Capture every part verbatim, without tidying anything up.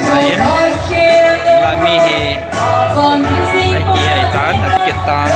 Ahin, la mi hi, ai ki ai tan, ai ki tan.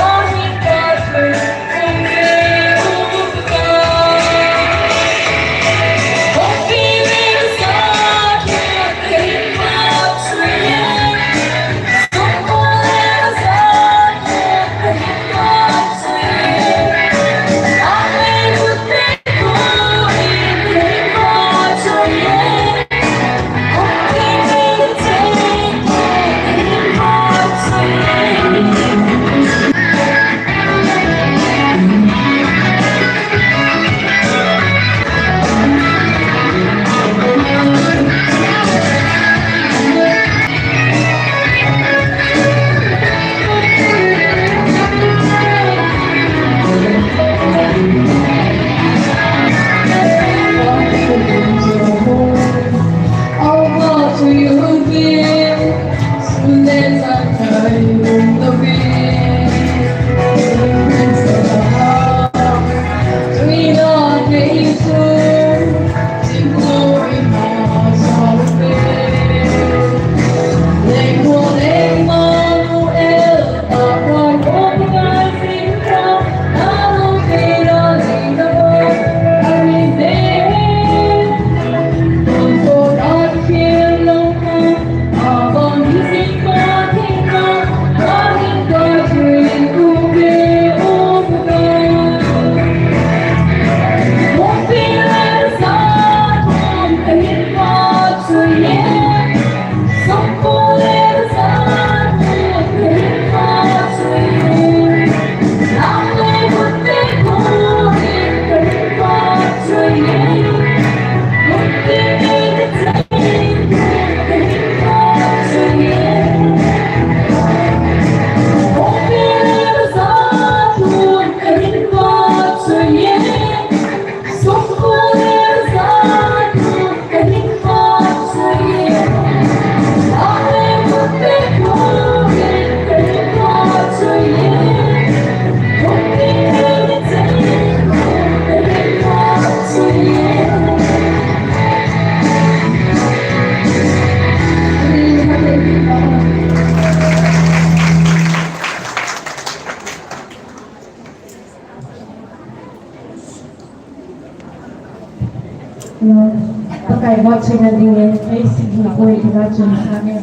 Pakai vahchoina dingin, ei sigi koi ina chun sa nge.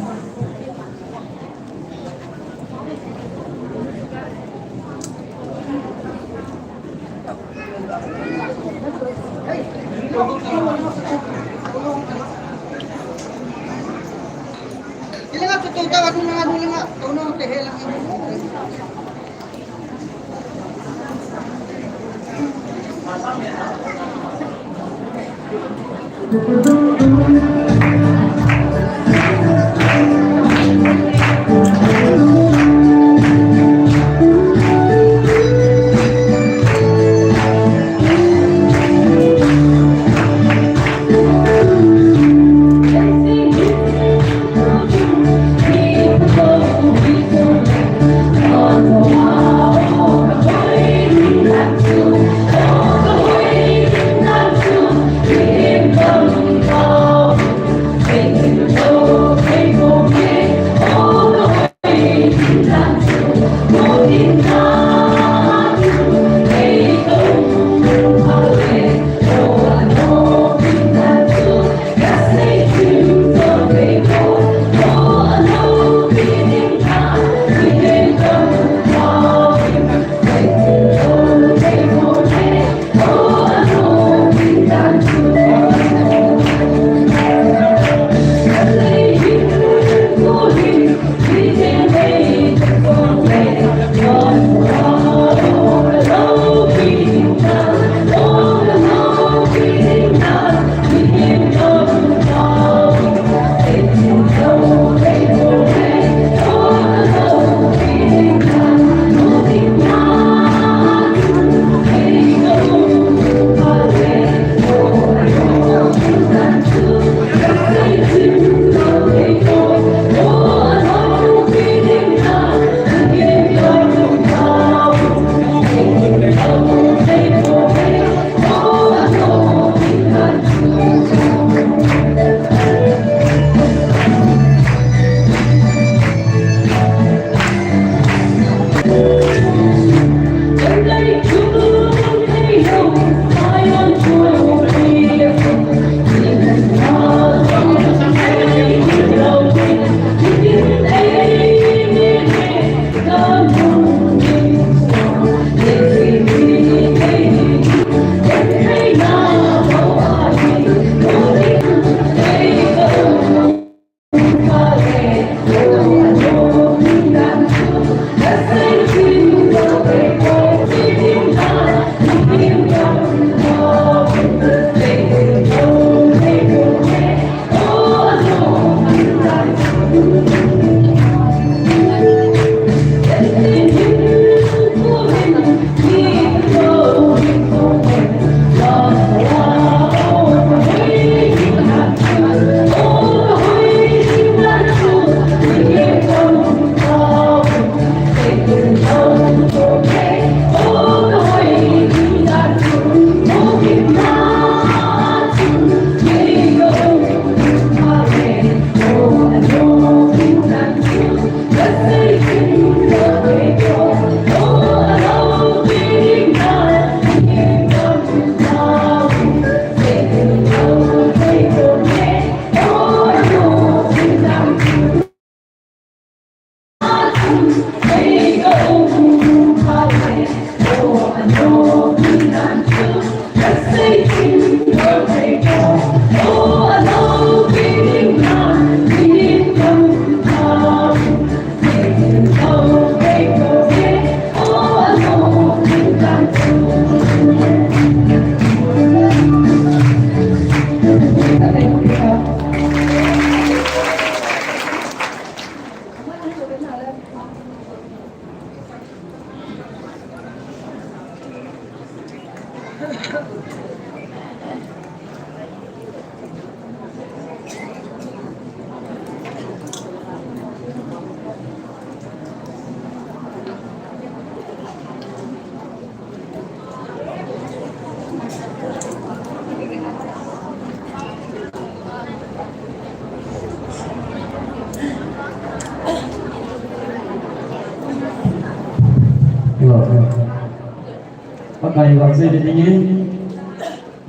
Pakai vahchoi dingin,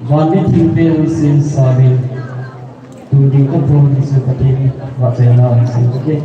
van le thingpel semsa uvin, tuni ka pon Jesu Pathen vahchoina sem ke.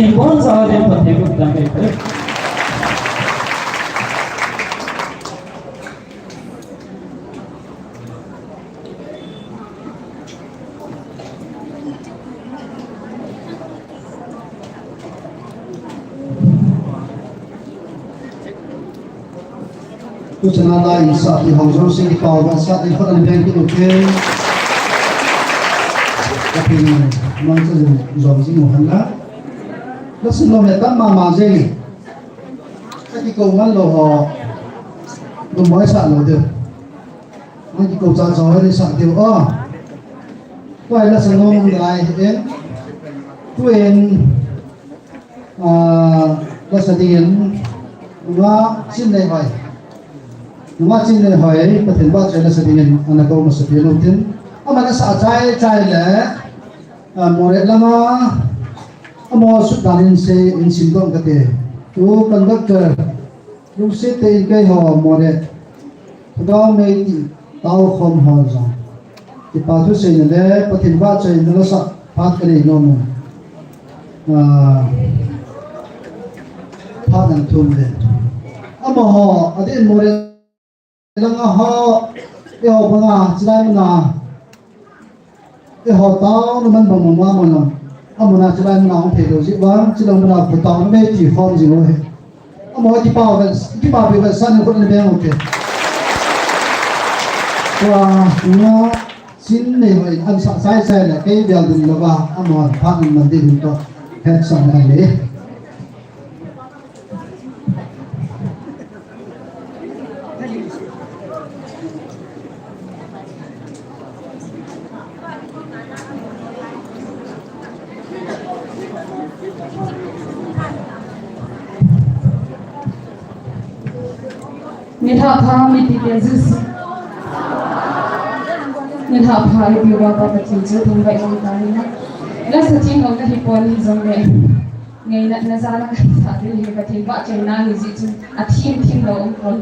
Inbon sa din Pathen in tang kei. Tu chana la in sa ti hong jong sing ki pau ba sa ti khot an beng ki u ke. Ka pin mang sa jong jong jing u han la. La sin lo me tam ma ma jeng. Ka ki ko man lo ho. Lu moi sa lo de. Mang ki ko cha cha ho ni sa de o. Ko ai la sa no mang lai en. Tu en. Ah, la sa dingin, nunga Chinneihoi. Nunga Chinneihoi, Pathen vahchoi la sa dingin, ana ko masa peh lou tin. Aman asa chai chai le, ah, Moreh lama, amo sut dan in sei, in sim dong kate. Tu conductor, Lungset tah in keiho Moreh, Lhagao mei ti tao khom ho jong. Kipa thu seina le, Pathen vahchoina la sa phat ka nei nom u. Ah, phat nang thum le. Amaho, adeh in Moreh langa ho, eiho banga, chilai muna. Eiho tao na man bang mama mama. Amuna chilai muna hung thei lou ji vang, chilai muna khu tao na mei ti khom ji lou he. Amo kipa vel, kipa pi vel san khut na beng u ke. Tua, nga, Chinneihoi in an sa sai sai le, kei bel din lou va, amo phat man din to, het sang na le. Nilhah pha mi ti ke jis. Nilhah pha hi ti va pa ka ti chu thangvah in ta ni na. La sa thim lo ka hi pon hi jong le. Ngaina, na jana ka sa ding hi Pathen vahchoina hi ji chu a thim thim lou um pon.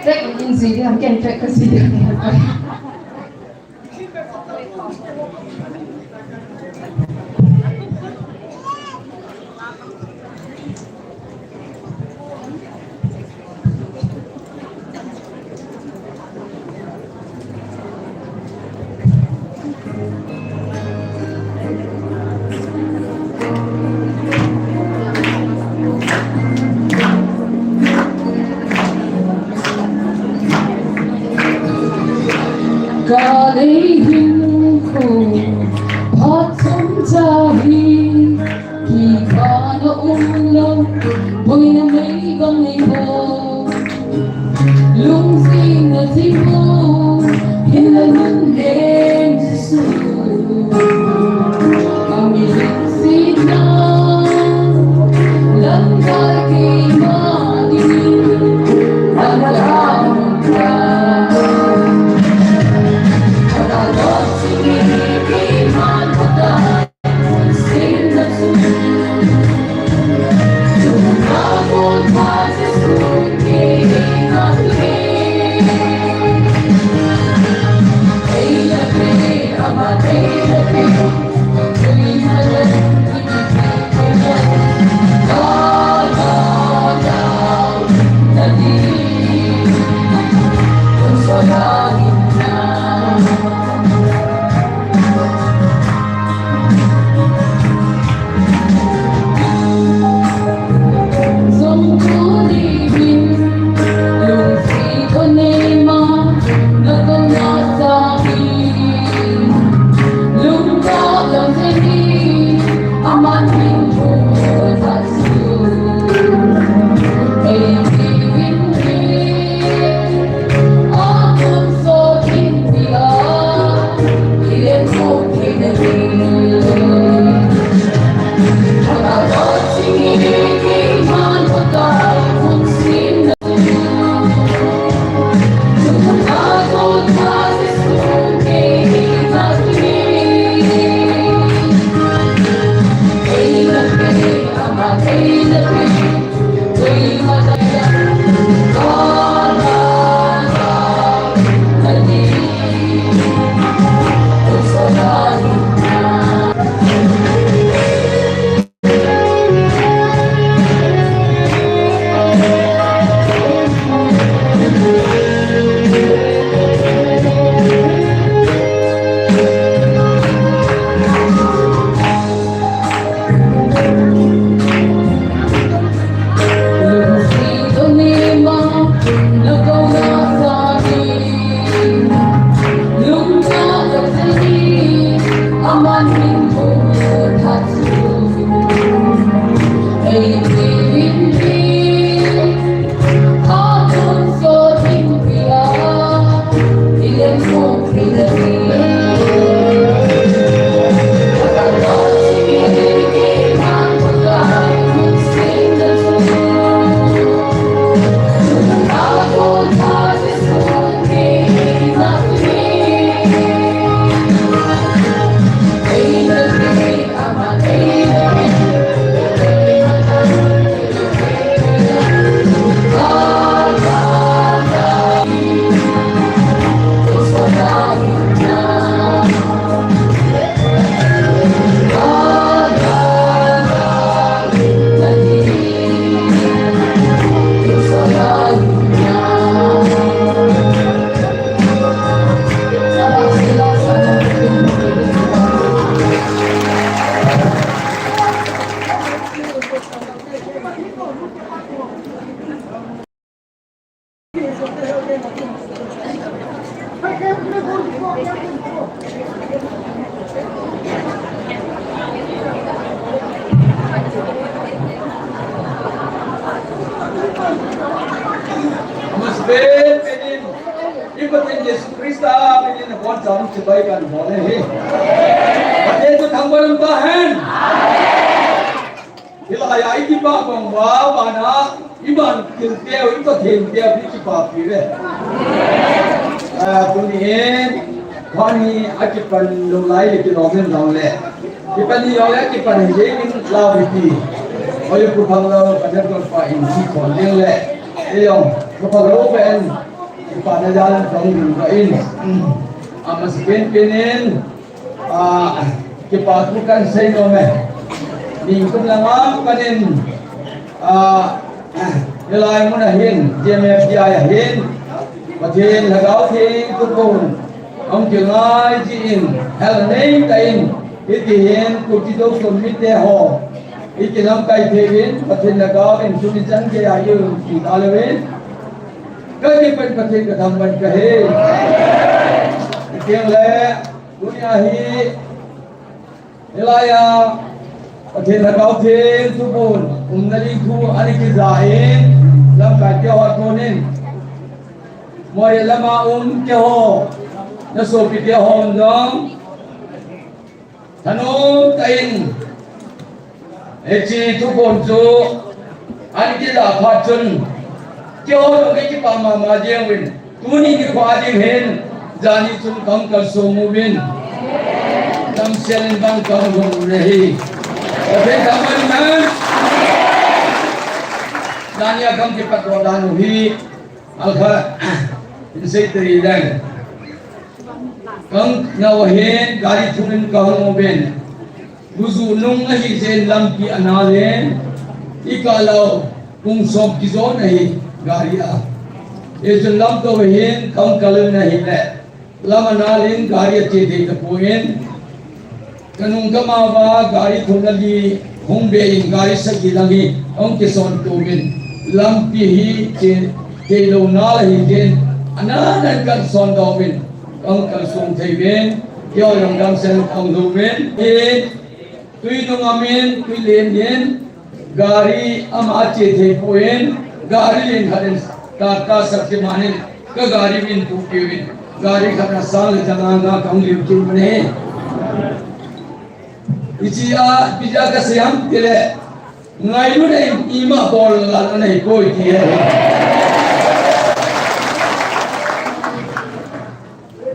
Tek in ji ding ham ken tek ka ji ding ham. Ka lei hin khu phat chomcha hi. Kipana um lou, boina mei bang nei bol. Lungsetna thim lou, hinla lunghem Jesu. Ami lungsetna, lamkai keima ding, lamkai keima ding. Mas ben, benin. I Pathen Jesu Christa minin nabonchauvin chibai kahin bol e. Pathen chu thangvah in umtahen. Hilaiya i kipah bang uva, vana i vantil teu, i Pathen teu hi kipapi uve. Ah, tuni in, phat hi akipan lou lai le kilom in lang le. Kipan hi jong le akipan hi jeng in lau hi ti. Oi, pu phang lou, Pathen toh pa in kikhom jeng le. Ei jong, pu phang lou pen, kipana jal in tong ding ka in. Amasa penpen in, ah, kipa thu kahin sei nom e. Nikum langa panin, ah, hilai mun ahin, T M F D I ahin, Pathen Lhagao Theng thuphon hung kingai jin, hel nei tah in, hiti hin, Kuki Zo Sum mite ho, i kilamkai thei uvin, Pathen Lhagao in tuni chan geiya i umpi talou in, ka kipen Pathen ka thangvah in ka he. Hiti le, Tunia hi, hilaiya, Pathen Lhagao Theng thuphon umna ding thu ana kija in, lamkai te ho tonin, Moreh lama um te ho, na sopi te ho jong, thanom tah in, hiche thuphon chu ana kija phat chun, keiho jong kei kipah mama jeng uvin, tuni nikho a ding hin, jani chun kahung kalsong uvin, damsel in bang kahung lhung u ahi. Pathen thangvah in, jani a kahung kipat doh dan u hi, alkha, in sei tei dan. Kahung nao hin, gari thum in kahung uvin. Guju nung ahi jeh in lampi ana len, i kah lou, pung som kijon ahi gari a. Hichun lamto hin kahung kal in ahile, lam ana len gari ache thei tapon, kanung kamau va gari thum le li hung be in gari sagi lang hi hung kison tumin, lampi hi che thei lou nal ahi jeh in, ana nan kan son doh uvin, kahung kalsong thei uvin, keiho jong damsel in kahung lhung uvin, hi Tui nung amin, tui len in, gari ama ache thei pon, gari len khat in, Tata Shaktiman in, ka gari min tu piu in, gari khat a sang le janga nga kahung liu kit u ahi. Hichea, ipi jeh a kasei ham tile, ngailut in ima bol la anei poi ti ahi.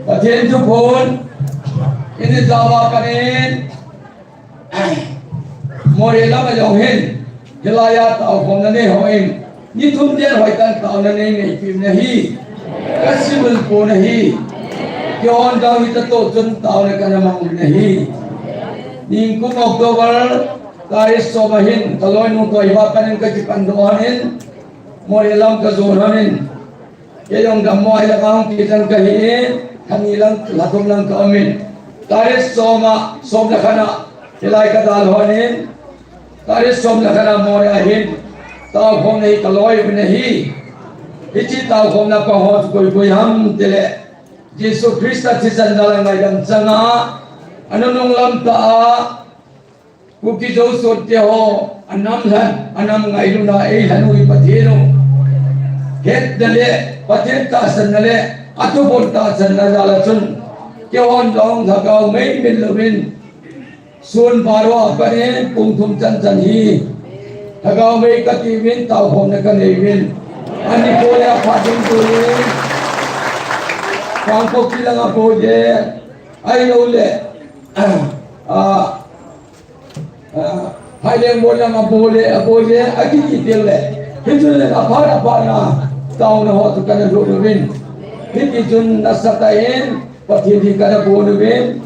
Pathen thuphon, ini jawa panin, Moreh lam a jong hin, hilaiya taokhomna nei hon, ni thum jen hoitah in taona nei neipi u ahi, ka simul pon ahi, kihon dau hita toh chun taona kana mang u ahi. Nikum October, tarik som a hin, ka loinu toh hiva panin ka kipan doh hon in, Moreh lam ka jon hon in, Kei jong dammo ahi lang a hung kichen kahi in, khat ni lang, lha thum lang ka um in. Tarik som a, som le khat a, hilai ka dal hon in. Tarik som le khat a Moreh a hin, taokhomna hi ka loi uvin ahi. Hiche taokhomna pang ho chu koi koi ham tile, Jesu Christa thisan jal a ngaidam chang a, Anunung lam tah a, Kuki Zo Son te ho, anam lhan, anam ngailutna eilhan u hi Pathen u. Hetna le, Pathen tahsanna le, athuphon tahsanna jal a chun, keihon jong lhagao mei min louvin, sun baro a pat in pung thum chan chan hi, lhagao mei kati uvin, taokhomna kanei uvin. Ani po le aphat ding tuin, Kangpokpi langa po le, ahilou le, a, a, Phaileng bol langa bol le, abol le, akiti til le. Hichun le, aphat aphat na, taona ho chu kana lut uvin. Hiti chun nasatah in, Pathen hi kana kon uvin.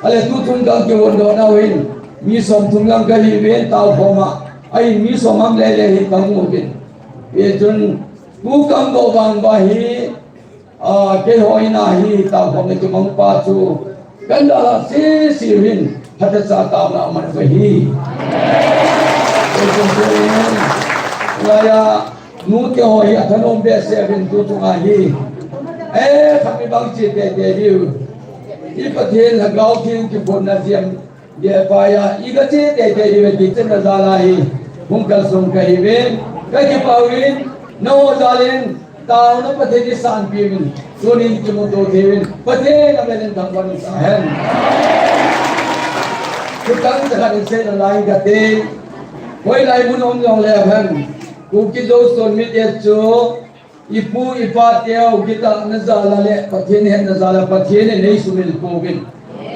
Ale tuchung kang kihondoh nau hin, mi somthum lang kahi uvin, taokhom a. Ahin mi som ham le le hi kamu uvin. Hichun, tu kamu vang uva hi, A, keiho in ahi, taokhomna kimang pa chu, kan dalha sese uvin, phatecha taona aman uva hi. Kei chun chu in, laiya, nu keiho hi athanom behseh uvin tu chunga hi. Eh, khami bang chi teitei diu. I Pathen Lhagao Theng kiphonna jeh a, Geh pai a, i kache teitei diu ve ti chenna jal a hi, hung kalsong kahi uvin, kakipah uvin, nangho jal in, taona Pathen in eisanpeh uvin, tunin kimuto thei uvin, Pathen amin in thangvah in umsah hen. Thutah tah khat in seina lai kate, hoilai mun um jongle hen, Kuki Zo Son mite chu, Ipu ipa teu kitahna jal a le Pathen hetna jal a Pathen in eisumil pouvin.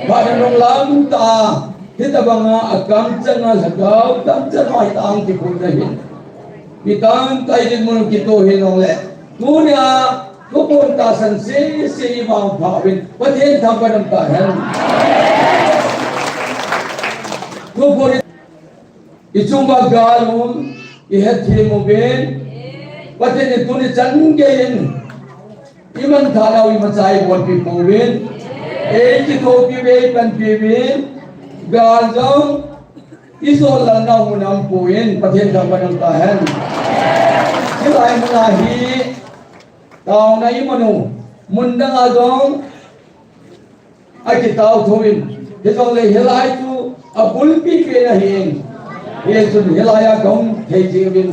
Phat anung lam tah a, hitabang a akamchang a lhagao kamchang a hitah a hung kiphonna hin. Mi tamtah in dinmun kitoh hijongle. Tunia, thuphon tahsan sese i vangpha uvin. Pathen thangvah in umtah hen. Thuphon I chung uva gal um, i hetthem uvin. Pathen in tuni chan gei in, i manthah nau imacha eibolpi pouvin. Eikithopi uve, eipanpi uvin. Gal jong, i jolna nau mun a um pouvin. Pathen thangvah in umtah hen. Hilai mun a hi, taona iman u. Mun dang a jong, Akitao thouvin, hijongle hilai chu abulpi pen ahin. Hichun hilai a kahung thei jeh uvin,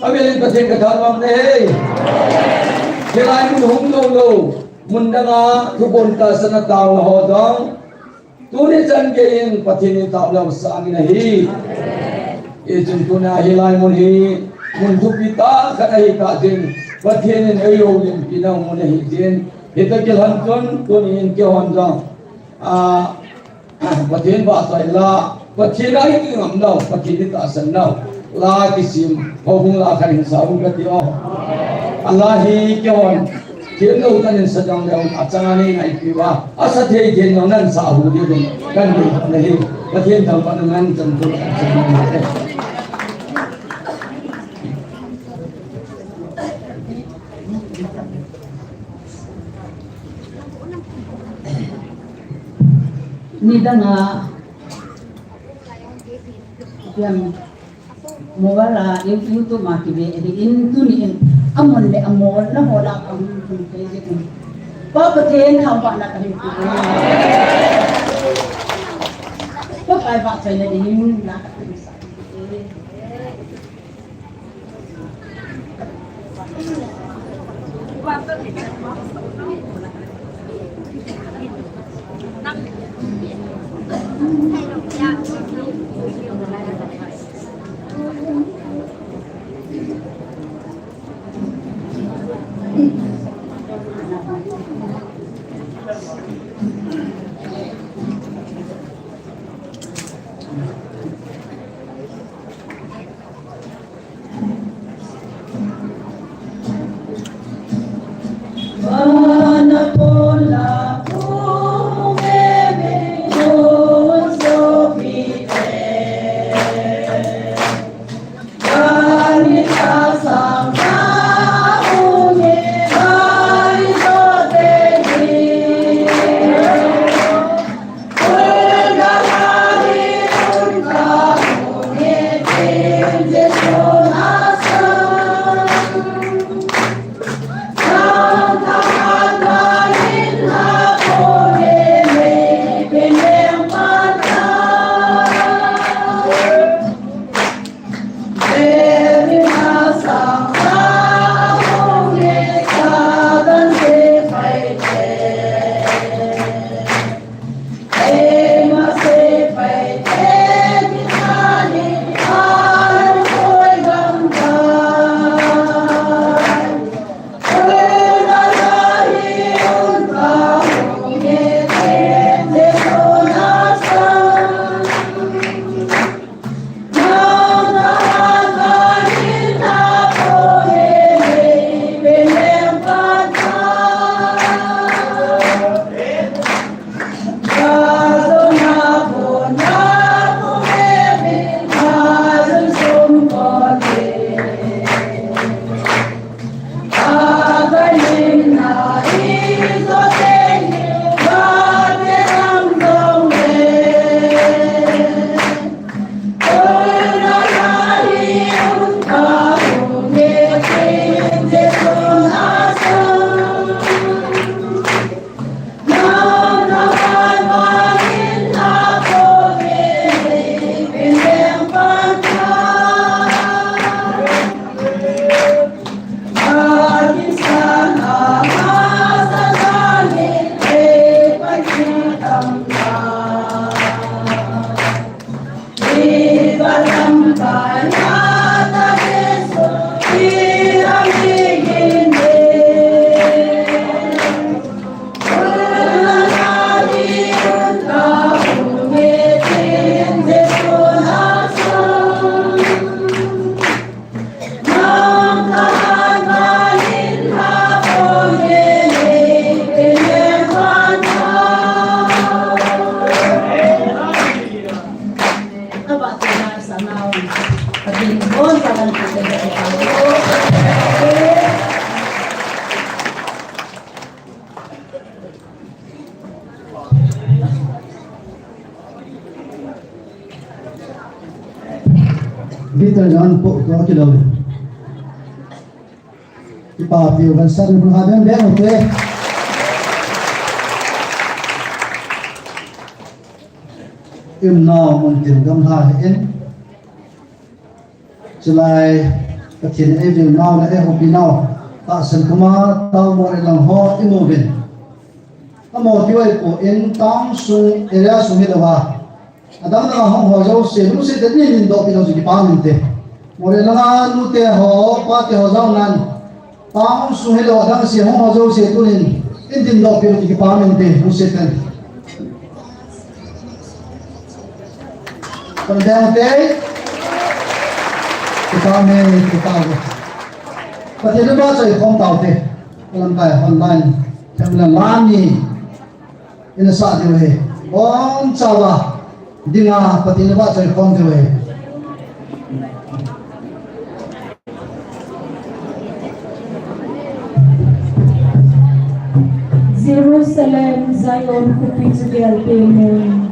avel in Pathen kathangvah e. Hilai mun hung lou lou, mun dang a thuphon tahsan a taona ho jong, tuni chan gei in Pathen in taona sangin ahi. Hichun tuna hilai mun hi, mun thupi tah khat ahi tah jeh in, Pathen in eihoulimpi nau mun ahi jeh in, Hita kilhon chun, tuni in keihon jong, a, Pathen vahchoi la, Pathen a i kingam nau, Pathen i tahsan nau, la kisim, houbung la khat hin sa ung kati o. A la hi keihon, themlou kahin sa jongle, achang a nei ngaipi uva, asa thei thei jong nan sa hu diu ding, kahin dei na hi, Pathen thangvah na ngan chan tu, chan tu. Nidang a, yang mobile a, You-, YouTube a kive, edi in tuni in, amun le amol na hola, amun tun pe je kun. Pa Pathen thangvah na kahin pe. Pa Pathen vahchoi na ding in na kahin sa. Victor John po to kilo. Kipa piu kan san mun ha dem dem te. Im nau mun tin gam ha in. Chulai Pathen eivil nau le eihoupi nau tahsan khuma tao mo le lang ho imu uvin. Amo kiwai po in town sung area sung hi lou a. Adang dang a hung ho jouse, lungset tah in ding doh pi lou chu kipa min te. Mo le lang a nu te ho, pa te ho jao nan. Town sung hi lou adang se hung ho jouse tunin, in ding doh pi lou chu kipa min te, lungset tah in. Kon dang te. Kipa min, kipa min. Pathen in ba choi khom tau te. Lamkai online. Themna lani. Ina sa diu ahi. Bonchauva dinga Pathen in ba choi khom diu ahi. Jerusalem, Zion, khopi chu gel tei in.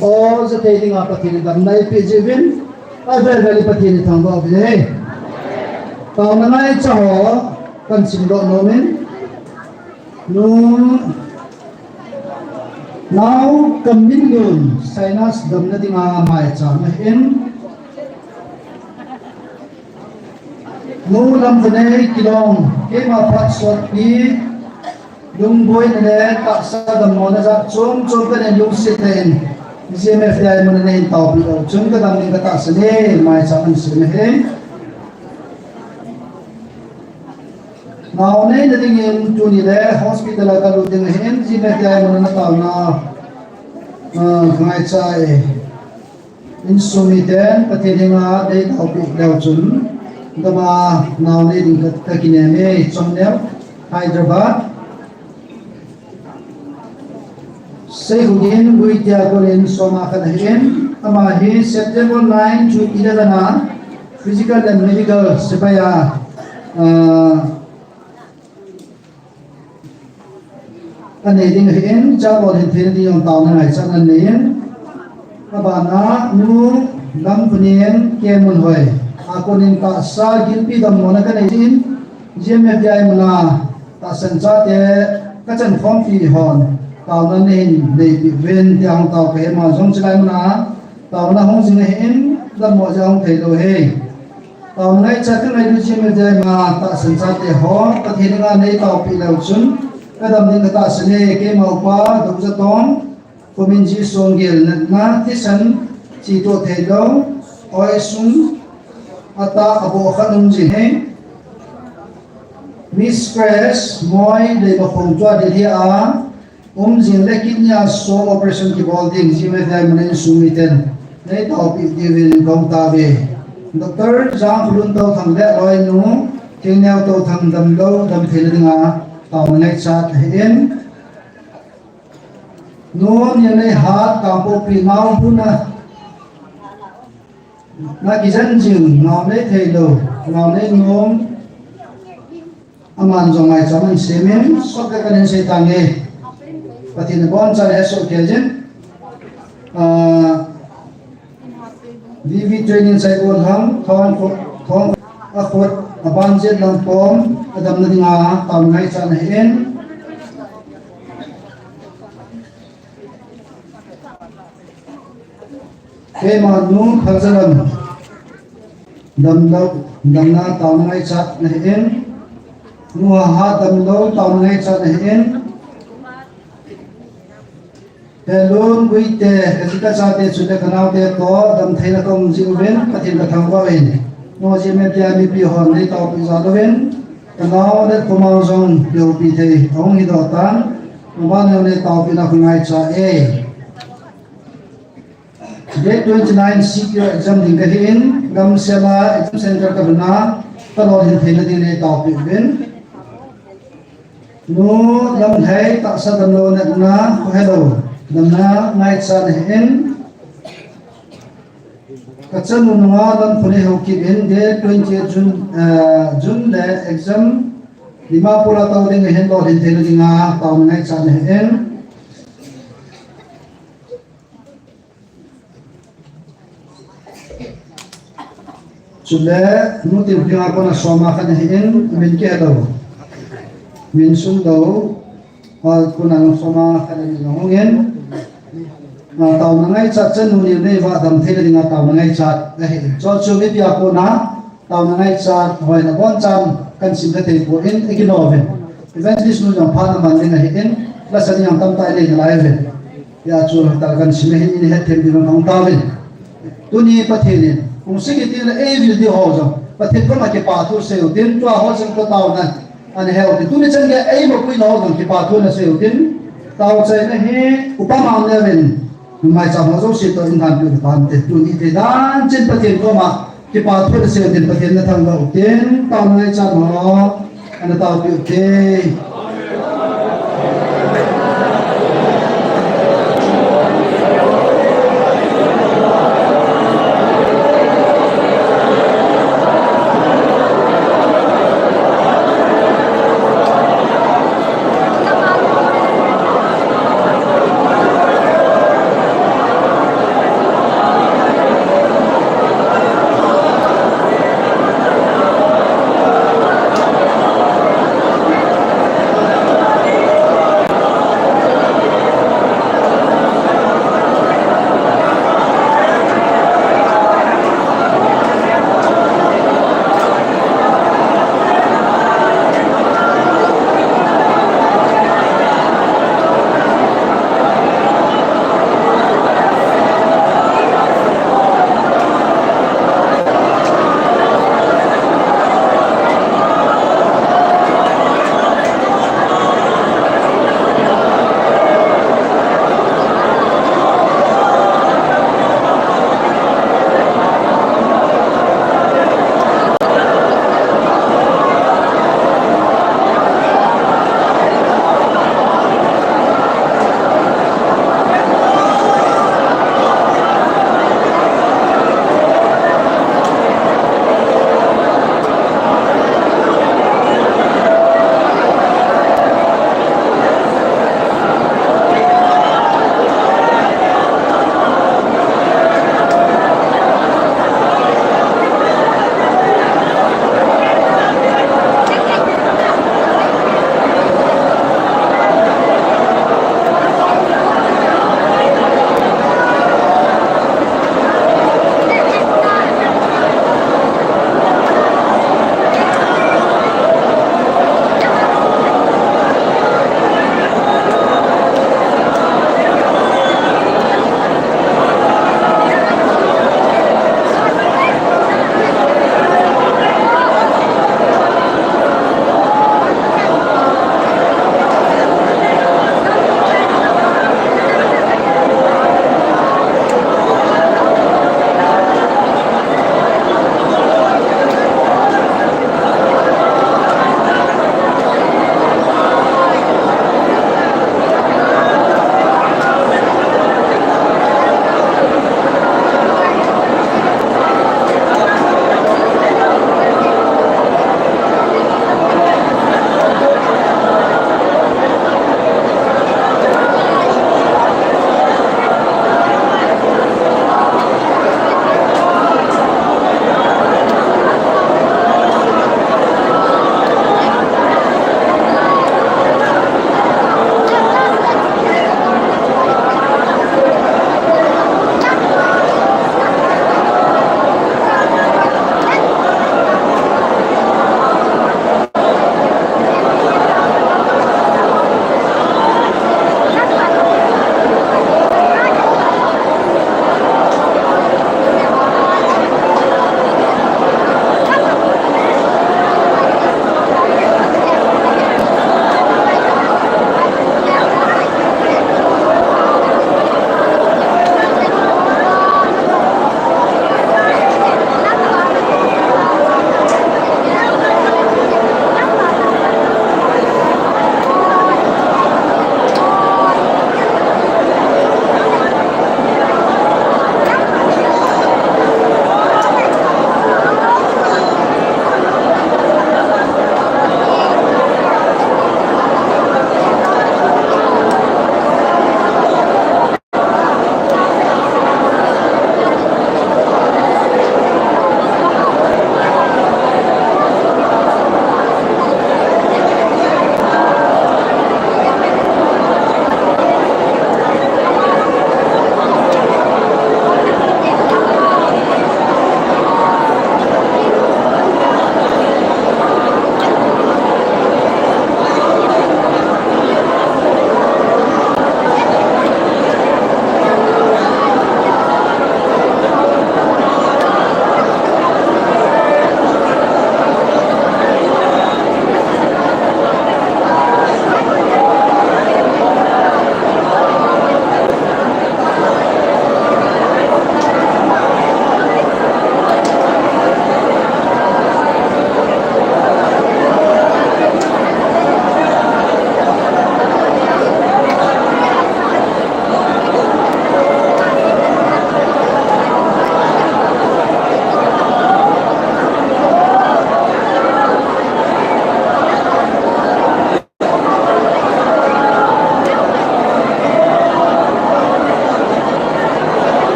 Aw, ja thei dinga Pathen in damna eipeh jeh uvin, avel vel in Pathen ithangvah uvin ahi. Taona ngaicha ho kahin simdoh nom in, nu, Nao Kamminlun, sinus damna dinga maicham ahin. Nu Lamvunei Kilong, keima phat sotpi, lungboina le tahsa dammona jat chom chom kahin lungset tah in, G M F D I muna neihin taopi leu chun kadam ding katahsan e, maicham ahin sem ahi. Nao neina dingin tuni le hospital a kalut ding ahin, G M F D I muna nataona, ah, ngaicha e. Insung miten Pathen henga neitaopi leu chun, dama nao nei ding ka, kakinem e, Chongneo, Hyderabad. Seikhogin Guitia konin soma khat ahin, ama hi September nine to eleven a physical and medical sepai a, ah, anei ding ahin, cha lolhin theina ding jong taona ngaichatna anei in. Abana nu Lamvunei Kemunhoi, a konin tahsa gilpi dammona kanei in, G M F D I muna tahsan chate kachan khompi hon taona neihin neipi uvin tia hung tao kahi, ama jong chulai muna taona hung jing ahin, dammo jeh a hung thei lou ahi. Taona ngaichat kanei diu G M F D I muna tahsan chate ho, Pathen henga neitaopi leu chun, kadam ding katahsan e, keima upa, Doctor Tong, Khomin G Songgel natna, thisan chetoh theilou, oisung, atah aboh khat um jing ahi. Miss Grace Moi, Leimakhong, tua Delhi a um jing le kidney a som operation kibol ding, G M F D I muna insung miten neitaopi diuvin kahung tao uve. Doctor Jangkholun Touthang le aloinu Thingneo Touthang damlou, damtheina dinga taona ngaichat ahin. Nu Nialneihat, Kangpokpi, nao huna na kijen jing, nao nei theilou, nao nei nom, aman jong ngaicha man semin, sot ka kahin sei tange. Pathen in abonchan hesoh kei jin. Ah, V V training Saibol ham, thong khut, thong akhut, aban jet lang pom, adamna dinga taona ngaichat ahin. Keima nu Phalzalam damlou, damna taona ngaichat ahin. Nu Hahat damlou, taona ngaichat ahin. Helun Guite, kajih kachate chule kanaote toh damtheina kaum jing uvin, Pathen kathangvah in. Nu Jimeti a mipi hon neitaopi jal uvin, kanao le komang jong loupi thei ahung hidoh tan, aban jong neitaopina kangaichat e. Date twenty-nine C P O exam ding kahin, Lamsela exam center kalhun a, kalolhin theina ding neitaopi uvin. Nu Lamlhei, tahsa damlou natna, khohelou, damna ngaichat ahin. Kachanu nunga Lamkhonei Haokip in date twenty-eight June, eh, June le exam Dimapur a tou ding ahin, lolhin theina dinga taona ngaichat ahin. Chule, nu Timkhinga kona soma khat ahin, min kihelou. Min sumlou. Hol kona soma khat ahin hung in. Ah, taona ngaichat chanu ni nei va damtheina dinga taona ngaichat ahin. Chuchu mipi a kona taona ngaichat hoina abonchan kahin sim kha thei poi, akilou uvin. Evangelist nu jong phat aman ding ahin, lasa ni jong tamtah inei nalai uvin. Hijeh chun tah kahin sim ahin, ihethem diuvin kahung taovin. Tuni Pathen in hung sih kit teng le eivil diu ho jong Pathen koma kipa thu seiyu tin, tua ho jong kho taona ana heu tin. Tuni chan gei eima puina ho jong kipa thu ana seiyu tin. Taochaina hi upa mang neuvin, numei cha ho jouse toh in thanpi u tante. Tuni thei dan chan Pathen koma kipa thu ana seiyu tin, Pathen nathangvah u tin, taona ngaichat ho ana taopi u te.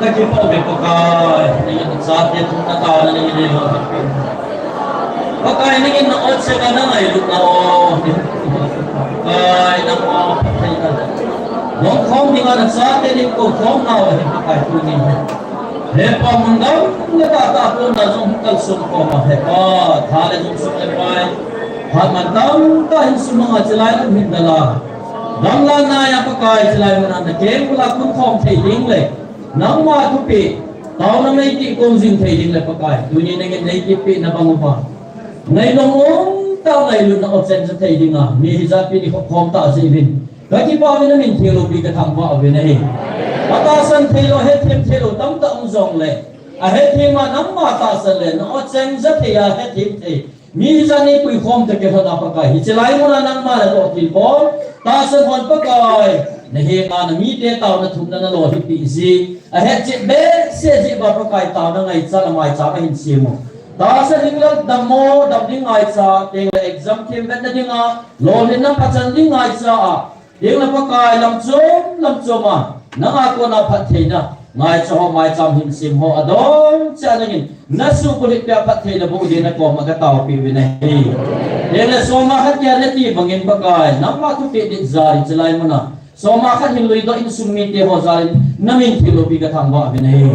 Kakipah uve Pakai, nangin nachate thumna taona nangin neiho. Pakai nangin na ot sanga na ngailutna o. Pakai nangma phattheina. Nangkhom dinga nachate neikou khom nau ahi Pakai tunin. He Pa mun dang le tahtah pon na jong kalsong khom a he Pa, tha le jong suk le pai. Phat mantam tah in sumanga chilai lam hin dala. Gamla nai a Pakai chilai mun a nakeng bula kun khom thei ding le. Nangma thupeh, taona meitih kong jing thei ding le Pakai, tuni nangin neitipeh na bang uva. Ngailutna um tah ngailutna ot cheng ja thei dinga, mi hijat pi ni khop khom tah jeh uvin. Kakipah uvin namin thengpi kathangvah uvin ahi. Atahsan theilou, hethem theilou tamtah um jongle. Ahethem a nangma tahsan le, na ot cheng ja thei a hethem thei. Mi hijat nei puikhom toh kilhon a Pakai, hiche lai muna nangma natoh tilbol, tahsan hon Pakai, nahenga namite taona thumna nalo hipeh ji, ahetchet behseh jeh uva Pakai taona ngaichat a maicham ahin sem u. Tahsa ding le dammo, dam ding ngaicha, teng le exam them vetna dinga, lolhinna pachan ding ngaicha a, Ding le Pakai lamchom, lamchom a, nanga kona phattheina, ngaicha ho, maicham hin sem ho, adon cheh a nangin, nasuhbulhit pia phattheina boh ding nakoma kataopi uvin ahi. Ding le soma khat kia nati bangin Pakai, nangma thupeh dit jal in chilai muna. Soma khat hin luidoh insung mite ho jal in, namin thengpi kathangvah uvin ahi.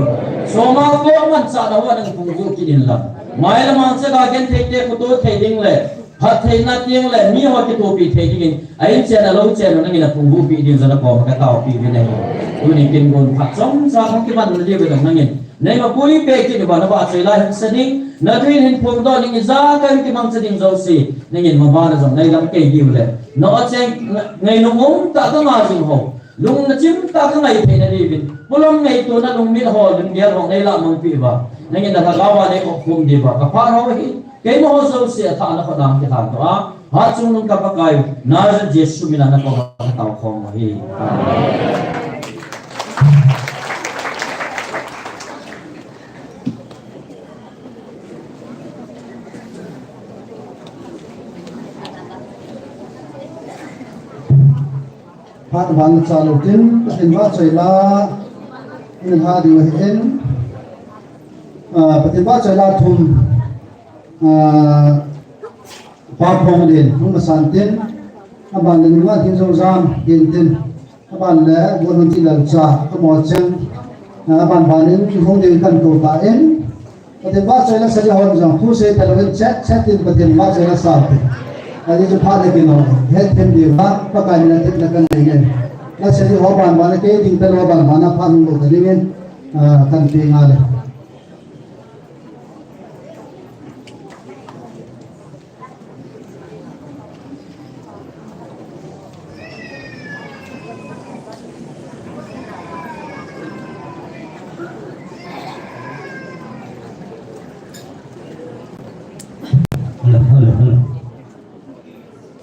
Soma ko manchahna ho nang phungvuh kit inlang. Mailam a chaga genthei te kitoh thei ding le. Phattheina teng le miho kitopi thei dingin, a inchen a louchen u nangin aphungvuh peh ding jong nakoma kataopi uvin ahi. Tuni kin gon phat chomcha khat kiman nadiu ve dong nangin. Neima puipeh kit uva navahchoi la hingsa ding, nathu in hin phongdoh ding, ijakai kimangcha ding jouse. Nangin mavana jong neilam kei diu le. Na ot cheng ngailutna um tah kanga jing ho. Lungna chim tah kangai thei nadiuvin. Polam ngaituna lungmit ho, lunggel ho neilah mangpeh uva. Nangin nalhagao a neikhop khum diuva. Kaphat ho hi. Keima ho jouse athah a nakhut a kithang toh a, hatchungnung ka Pakai, Nazareth Jesu min a nakoma katao khom u ahi. Amen. Phat vang cha lou tin, Pathen vahchoi la, in ha ding ahi in, ah, Pathen vahchoi la thum, ah, Pa Phonglen, hung masan tin, aban le Nunga Thingjoujam, tin tin, aban le Gonunti Lalcha, kamo cheng, ah, aban ban in, hung ding kan tou ta in, Pathen vahchoi la sadi hon jong, khu sei talou in chet, chet in Pathen vahchoi la sa te. Ahi chu phat le kino, hethem diu va, Pakai min a thepna kanei e. La sadi ho ban ban a kei ding talou ban ban a phat hung lou ta ding in, ah, kan pe ngal e. Hello, hello, hello.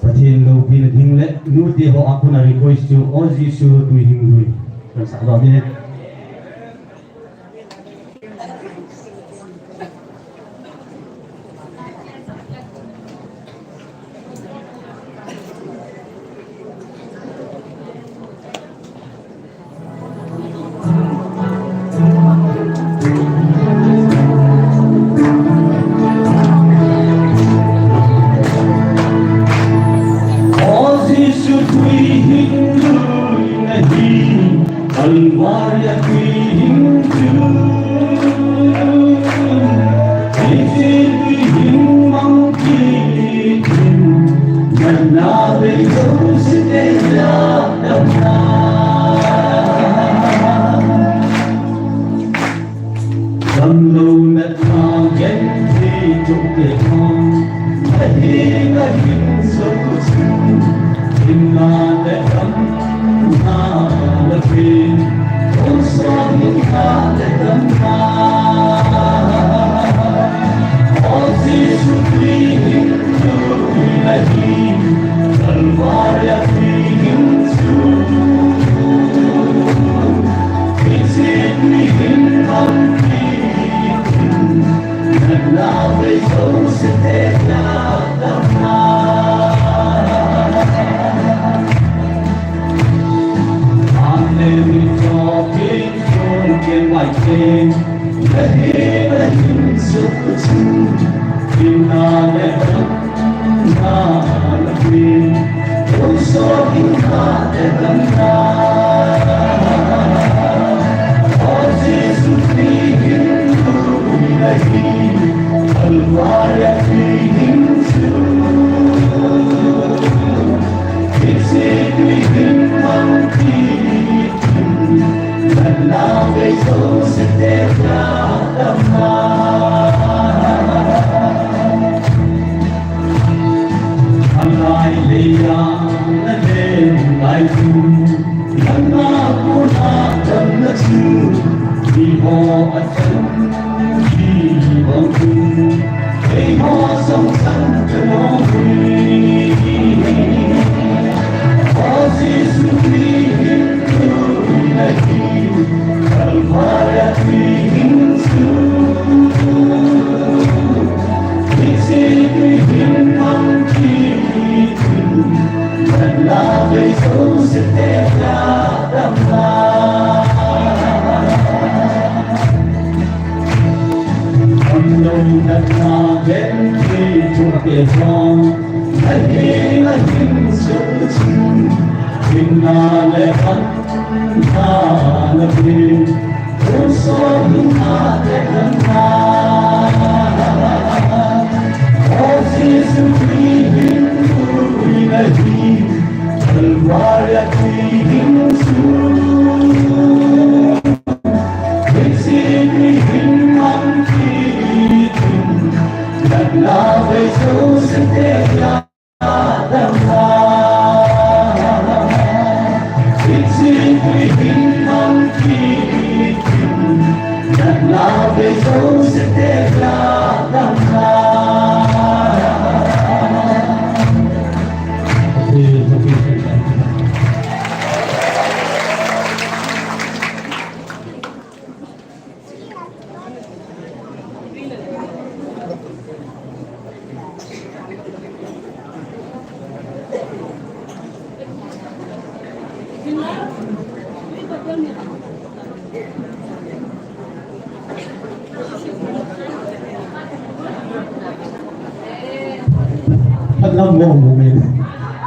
Pathen loupina ding le, nute ho a kona request chu, O Jesu twi hing lui. Kan sah doh ding. O Jesu twi hing lui nahi. Kalvari a twi hing chu, hiche twi hing mang kit in, natna vei jouse teiya damna. Damlou natna genthei chom te khom, ahi kahin sou chu, hinna le dam na la pin, kong song hinna le dam na. O Jesu twi hing lui nahi, Kalvari a twi hing chu, hiche twi hing mang kit in, natna vei jouse teiya damna. Amen. Twi hing lui Phatlam mo mo me.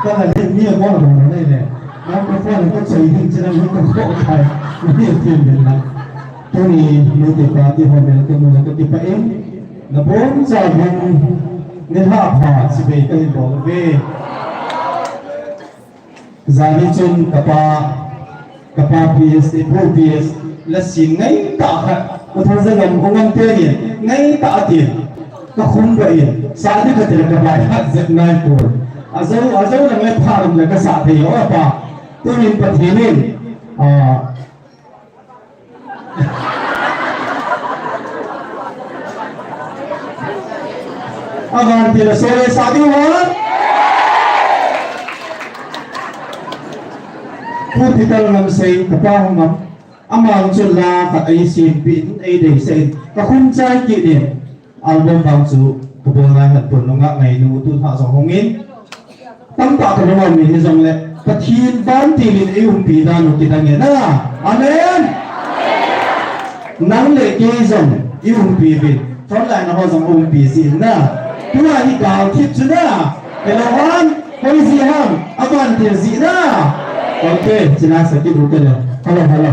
Ka la le mi mo mo ne ne. Microphone ko chai hin chana mo ko ko kai. Mi ti min na. Tuni mi te pa ti ho me ko mo ko ti pa em. Na bon cha bon ne ha pha si be ka hin bol ve. Jani chun kapa, kapa P S, April P S, la sin ngai ta kha, ka thon za gam, ongam te ni, ngai ta ati, ka khum ba in, sa ni ka tira ka bai hat zet ngai ko. Azo, azo la ngai pha rum la ka sa thei, o pa, tu min pa thei ni, a, Avanti la sole sadi ho. Pu Peter Ngamsei, kapa ho ngam. Ama chun la khat ei sim pin, ei dei sei. Ka khum chai kit in. Album bang chu, ka bol ngai hat pun nunga ngai nu tu tha jong hong in. Tamtah ka lung a um in hijongle, Pathen vantil in i umpi dan u kidang e na. Amen. Nang le kei jong i umpi uvin. Frontline ho jong umpi jin na. Tua hi gal thip chu na. Hello han, hoi ji ham, avantil ji na. Okay, china sa kit u te le. Hello, hello.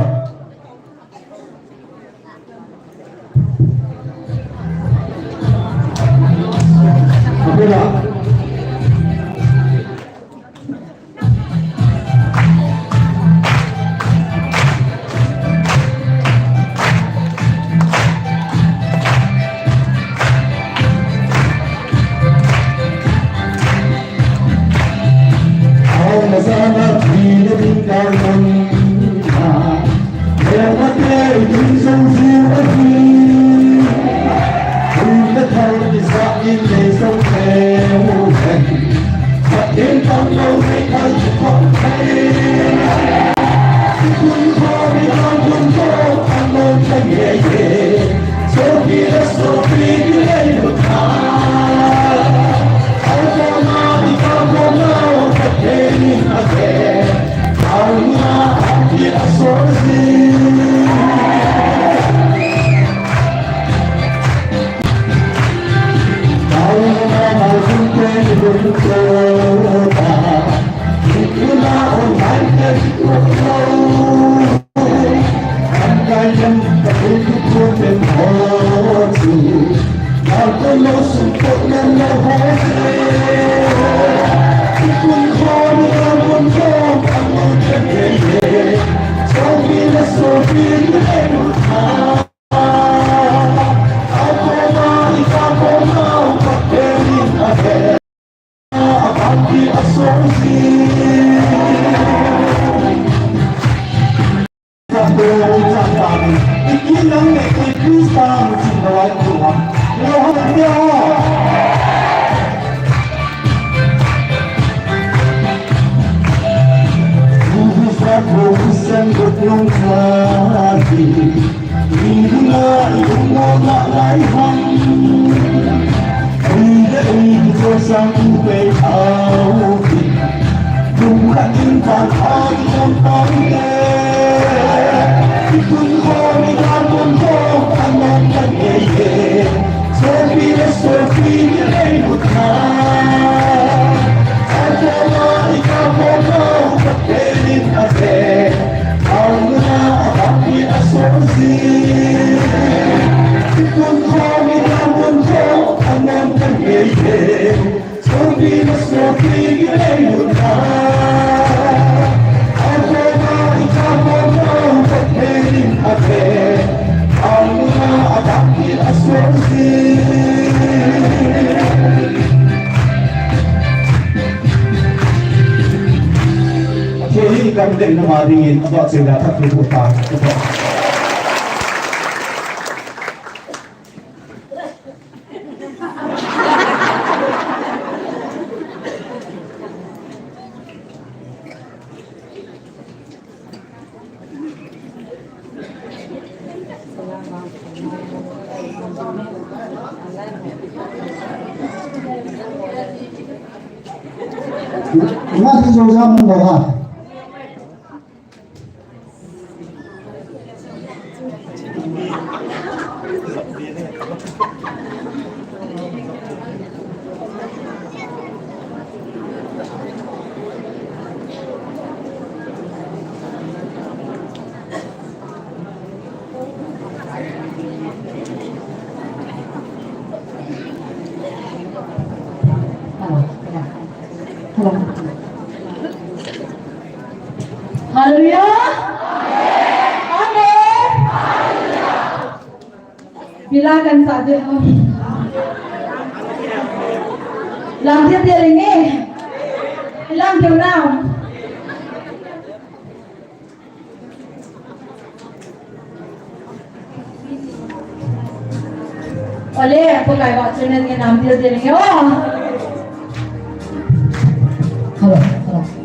Athei hi i gamtenna ma dingin, adoh cheh le athah pi pu ta. Ima thi jo ja mun lo ha. Hallelujah. Amen. Bila kan sa de ho. Lang de de lenge. Lang de na. Ole, Pakai ba channel nge nam dil dil nge o. Hello, hello.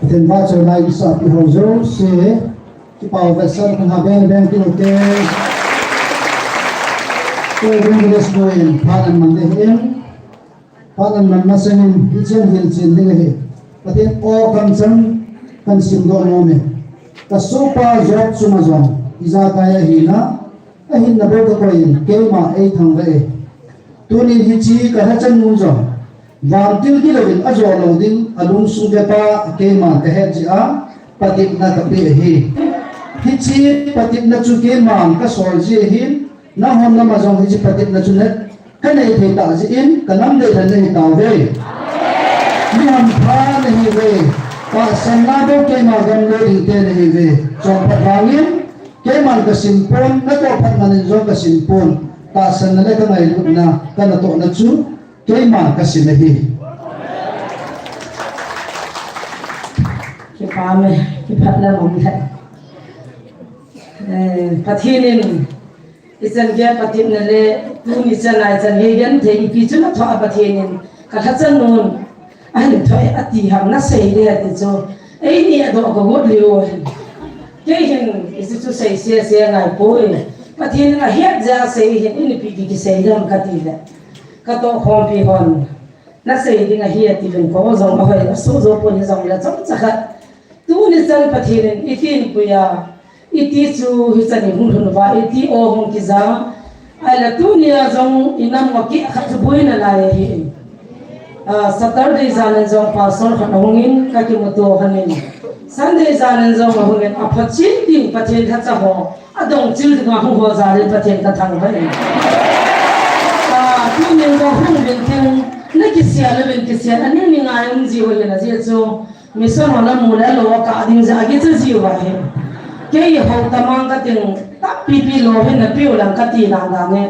Pathen vahchoi lai kisa pi ho jouse, kipao vetsahna beng beng ti ute. Ko Evangelist Boy in phat aman ding ahin, phat aman masangin hichea hilchen ding ahi. Pathen o kamchang kahin simdoh nom e. Kasohpa Job chunga jong ijakai ahina, ahinna bou kakoi in keima eithangvah e. Tunin hiche kalhachanu jong vantil gilouvin ajo lou ding alungsung bep a keiman kahet jeh a patepna kapeh ahi. Hiche patepna chu keiman kasol ji ahin, nanghon nama jong hiche patepna chu kanei thei tah jeh in kanam deilhen nahitauve. Mi hampha nahiuve. Tahsanna bou keima gamlou dingte nahiuve. Chonphat vangin keiman kasim pon, natoh phat man in jong kasim pon. Tahsanna le kangailutna, kanatohna chu keiman kasim ahi. Kipah e, kiphatna um lheh. Eh, Pathen in ichan gei patepna le tuni chan a ichan gei genthei ipi chu nathoh a Pathen in kalhachanun ahin thoi ati ham nasei le ati chu. Eini adoh kagot leu ahin. Kei hin hiche chu sei sese ngaipoi. Pathen in ahet jeh a sei ahin, eini ipi kisei dem kati le, katoh khompi hon nasei ding ahi atiuvin, kou jong ahoi asuh jou pon hijongle chomcha khat. Tuni chan Pathen in itin puiya, iti chu hichan ihung lhun uva, iti o hung kija. Ahile tunia jong inam a keh khat chu boina lai ahi. Ah, Saturday jan in jong pastor khat ahungin kakimuto lhonin. Sunday jan in jong ahungin, aphachen ding Pathen lhacha ho adong chil dinga hung ho jal in Pathen kathangvah e. Ah, tunin jong hung uvin tin, nakisel uvin kisel, aning ni ngai um jiu ahin, ajeh chu mission ho namu le lou kah ding jeh a kicha jiu ahi. Kei hou tamang kating, tampipi lou hin napeh u lang kati dan dan e.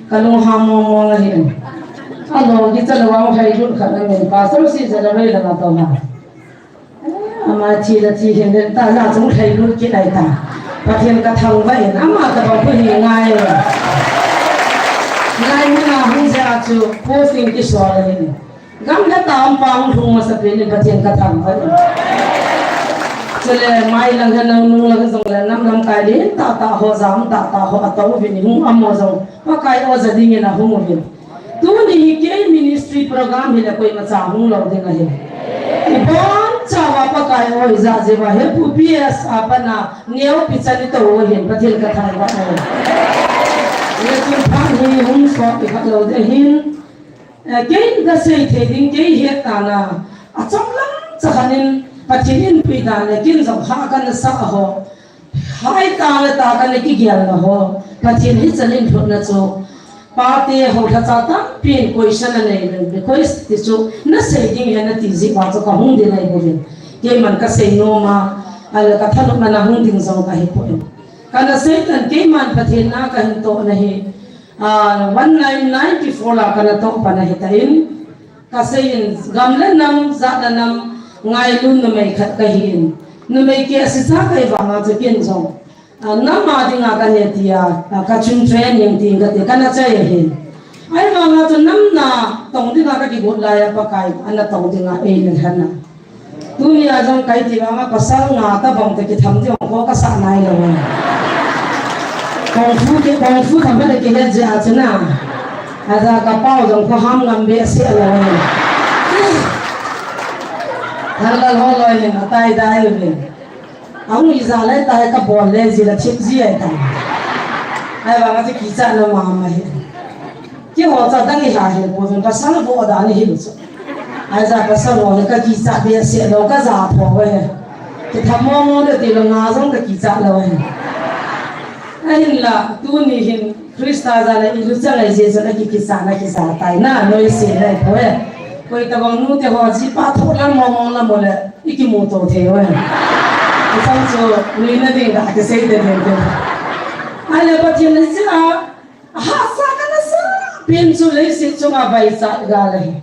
Kalunghang mong mong ahi. Alou kicha lou a lhailut khat namin, pastor si jeh a lei lang a toma. Ama thi la thi hin den ta la chung lhailut kit lai ta. Pathen kathangvah in ama tabang khu hi ngai. Lai mun a hung jeh a chu posting kisol ahin. Gamla tampa hung lhung masapen in Pathen kathangvah in. Chule mailang hin nunglai jongle nam lamkai lentah tah ho, jam tah tah ho atouvin, hung um jong Pakai o ja dingin ahung uvin. Tuni hi kei ministry program hile koimacha hung lou ding ahi. Ibonchauva Pakai o ija jeh uva hi pu P S a pat a neopi chan itou u ahin, Pathen kathangvah e. Hichun phat hi hung sot ikhat lou ding ahin. Eh, kei kasei thei ding, kei het dan a, achom lam chakhat in Pathen in pui dan le kin jong ha kana sah ho. Hai ta le ta ka le kigel na ho. Pathen hi chan in thot na chu. Pate ho tha cha tampin question anei le. Because ti chu na sei ding he na ti ji pa chu ka hung ding ai bo vin. Keiman ka sei nom a. Ale ka thanop na na hung ding jong ka hi po in. Ka na sei tan keiman Pathen na ka hin to na hi. Ah, one nine ninety four la ka na to pa na hi ta in. Ka sei in, gam le nam, jat le nam, ngailun numei khat ka hi in. Numei ke a sisa ka hi vanga chu ken jong. Ah, nam a dinga ka ne ti a, ah, ka chun training ti ka ti, ka na chai a hin. Ai vanga chu nam na tong dinga ka kigot lai a Pakai, ana tong dinga ei le hana. Tuni a jong ka ti vanga pasal nga ta bang te kitham ding ko ka sa nai lo. Kung fu ke, kung fu tham le ke le ja chu na. Aja ka pau jong ko ham ngam be se lo. Thang la ho lo hin atai dai lo hin. Ahung ija le tai ka bol le ji la thip ji ai ta. Ai vanga chu kicha na mama hi. Keiho cha dang i ha hi, pu jun pasal vo da ni hi lu chu. Ai ja pasal vo hi ka kicha be se lo ka ja pho ve. Kitham mo mo le ti lo nga jong ka kicha lo ve. Ahin la, tuni hin Krista ja le i lu cha le Jesu na ki kicha na kicha tai na, noi se le pho ve. Koi ta bang nu te ho ji pa tho la mo mo la mo le. I kimu to thei oi. I sang chu, lui na ding da, kisei te te te. Ale Pathen na sila, ha sa ka na sa, pin chu leiset chunga vai sa ga le.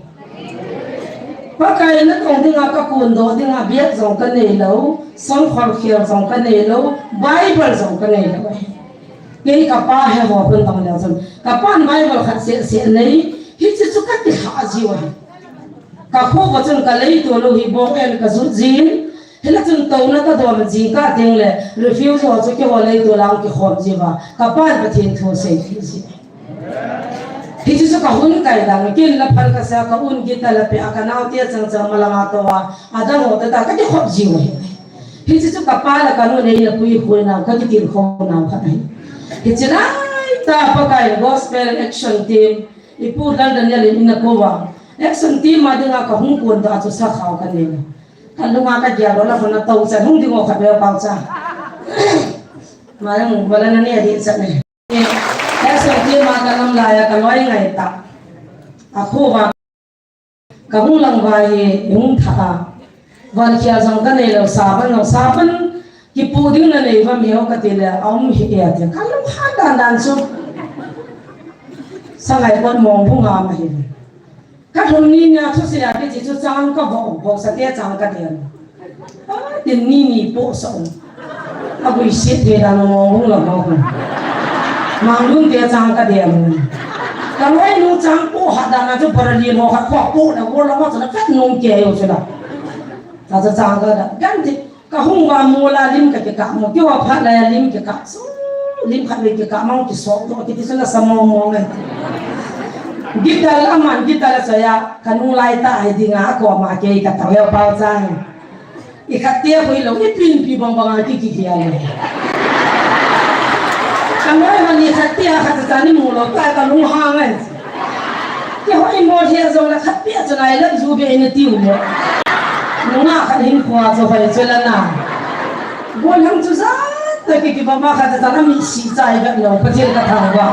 Pakai na tong dinga ka kun do dinga biak jong ka nei lo, song khol khial jong ka nei lo, Bible jong ka nei lo. Kei ka pa he ho kun tong le chun. Ka pan Bible khat se se nei, hi chu chu ka ti ha ji wa. Ka kho ko chun ka lei to lo hi bong en ka jut jin. Hila chun to na ka dom jin ka teng le refuse ho chu keiho lei to lang ki khom ji ba. Ka pan Pathen thu sei thi ji. Hi chu chu ka hun kai dang kin la phal ka sa ka un ki ta la pe a ka nau te chang chang ma la nga to a. A dang ho ta ta ka ki khop ji wa hi. Hi chu chu ka pa la ka nu nei la pui khoi na ka ki tin kho na kha hi. Hi chu lai ta Pakai Gospel Action Team. I pu Dal Daniel in ina ko wa. Action team a dinga ka hung kun ta chu sa khau ka nei. Ka lunga ka gel lo la hon na to cha hung ding o kha be pau cha. Ma yang wala na ne di cha ne. Action team a ka nam la ya ka loi ngai ta. A khu wa. Ka hung lang wa hi hung tha a. Van khia jong ka nei lo sa ban lo sa ban. Kipu ding na nei va miau ka ti le, a um hi e ti. Ka lung han dan dan chu. Sangai kon mong bu nga ma hi. Ka thum ni nia thu sia ki chi chu chang ka vo, vo sa te chang ka diam. A, tin ni ni po sa um. A gui si te dan mong bu la mo. Mang lun te chang ka diam. Ka loi nu chang po ha dan na chu para li mo ha ko po na wo la ma chu na kat nong ke yo chu la. Ta chu chang ka da. Kan ti Ka hung va mo la lim ka kikah mo, kei va phat la lim kikah. So, lim khat ve kikah mang kisok to, kiti suna sa mo mo ngai. Gital aman, gital a saya, ka nu lai ta ai dinga, ko ma kei ka tau ya pau chang. I khat te hui lo, i pin pi bang bang a ki ki ki ai. Ka noi ma ni khat te a khat ta ni mo lo, ka ka lung ha ngai. Keiho i mo thei jong le khat pia chu nai le ju be ni tiu le. Nunga khat hin khua chu hoi chu la na. Bol hang chu ja ta ki ki ba ma khat ta na mi si chai ga lo Pathen ka thang ba.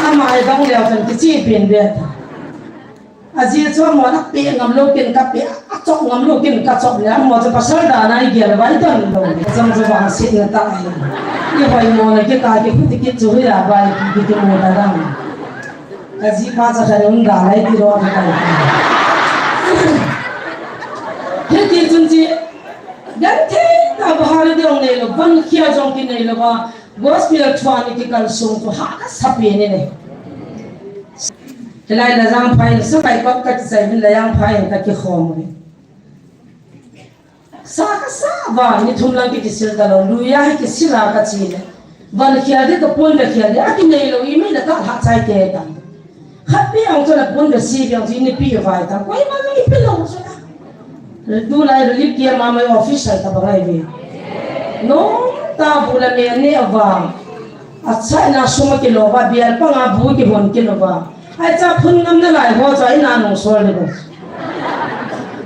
Ama i dong le chan ki chi pen be. A ji chu mo na pe ngam lo kin ka pe, a chok ngam lo kin ka chok le mo chu pasal da na i gel bai don lo. Jong chu ba sit na ta ai. I hoi mo na ki ka ki khu ti ki chu hi la bai ki ki mo da dang. Ka jipa cha khat um da lai ti ro ka kai. Hiti chun chi, gan thei ta ba ha le dong nei lo, van khia jong ki nei lo ba, gospel thua ni ki kal sung tu ha ka sa pi ni ne. Hilai la jang phai, sa kai kop ka ki sai bin la jang phai ka ki khom ni. Sa ka sa va, ni thum lang ki kisil ta lo, luia hi kisil a ka chi le. Van khia di ka pun ka khia di, a ki nei lo i mi na ka ha chai te ta. Khat pi ang chu na pun ka si pi ang chu ni pi vai ta. Koi ma ni pi lo chu na. Du lai ru li kia ma mai official ta ba ngai ve. No, ta bu la me ne va. A chai na suma ki lo va bial pa nga bu ki hon ki lo va. Ai cha phun ngam na lai ho cha i na nung sol le ba.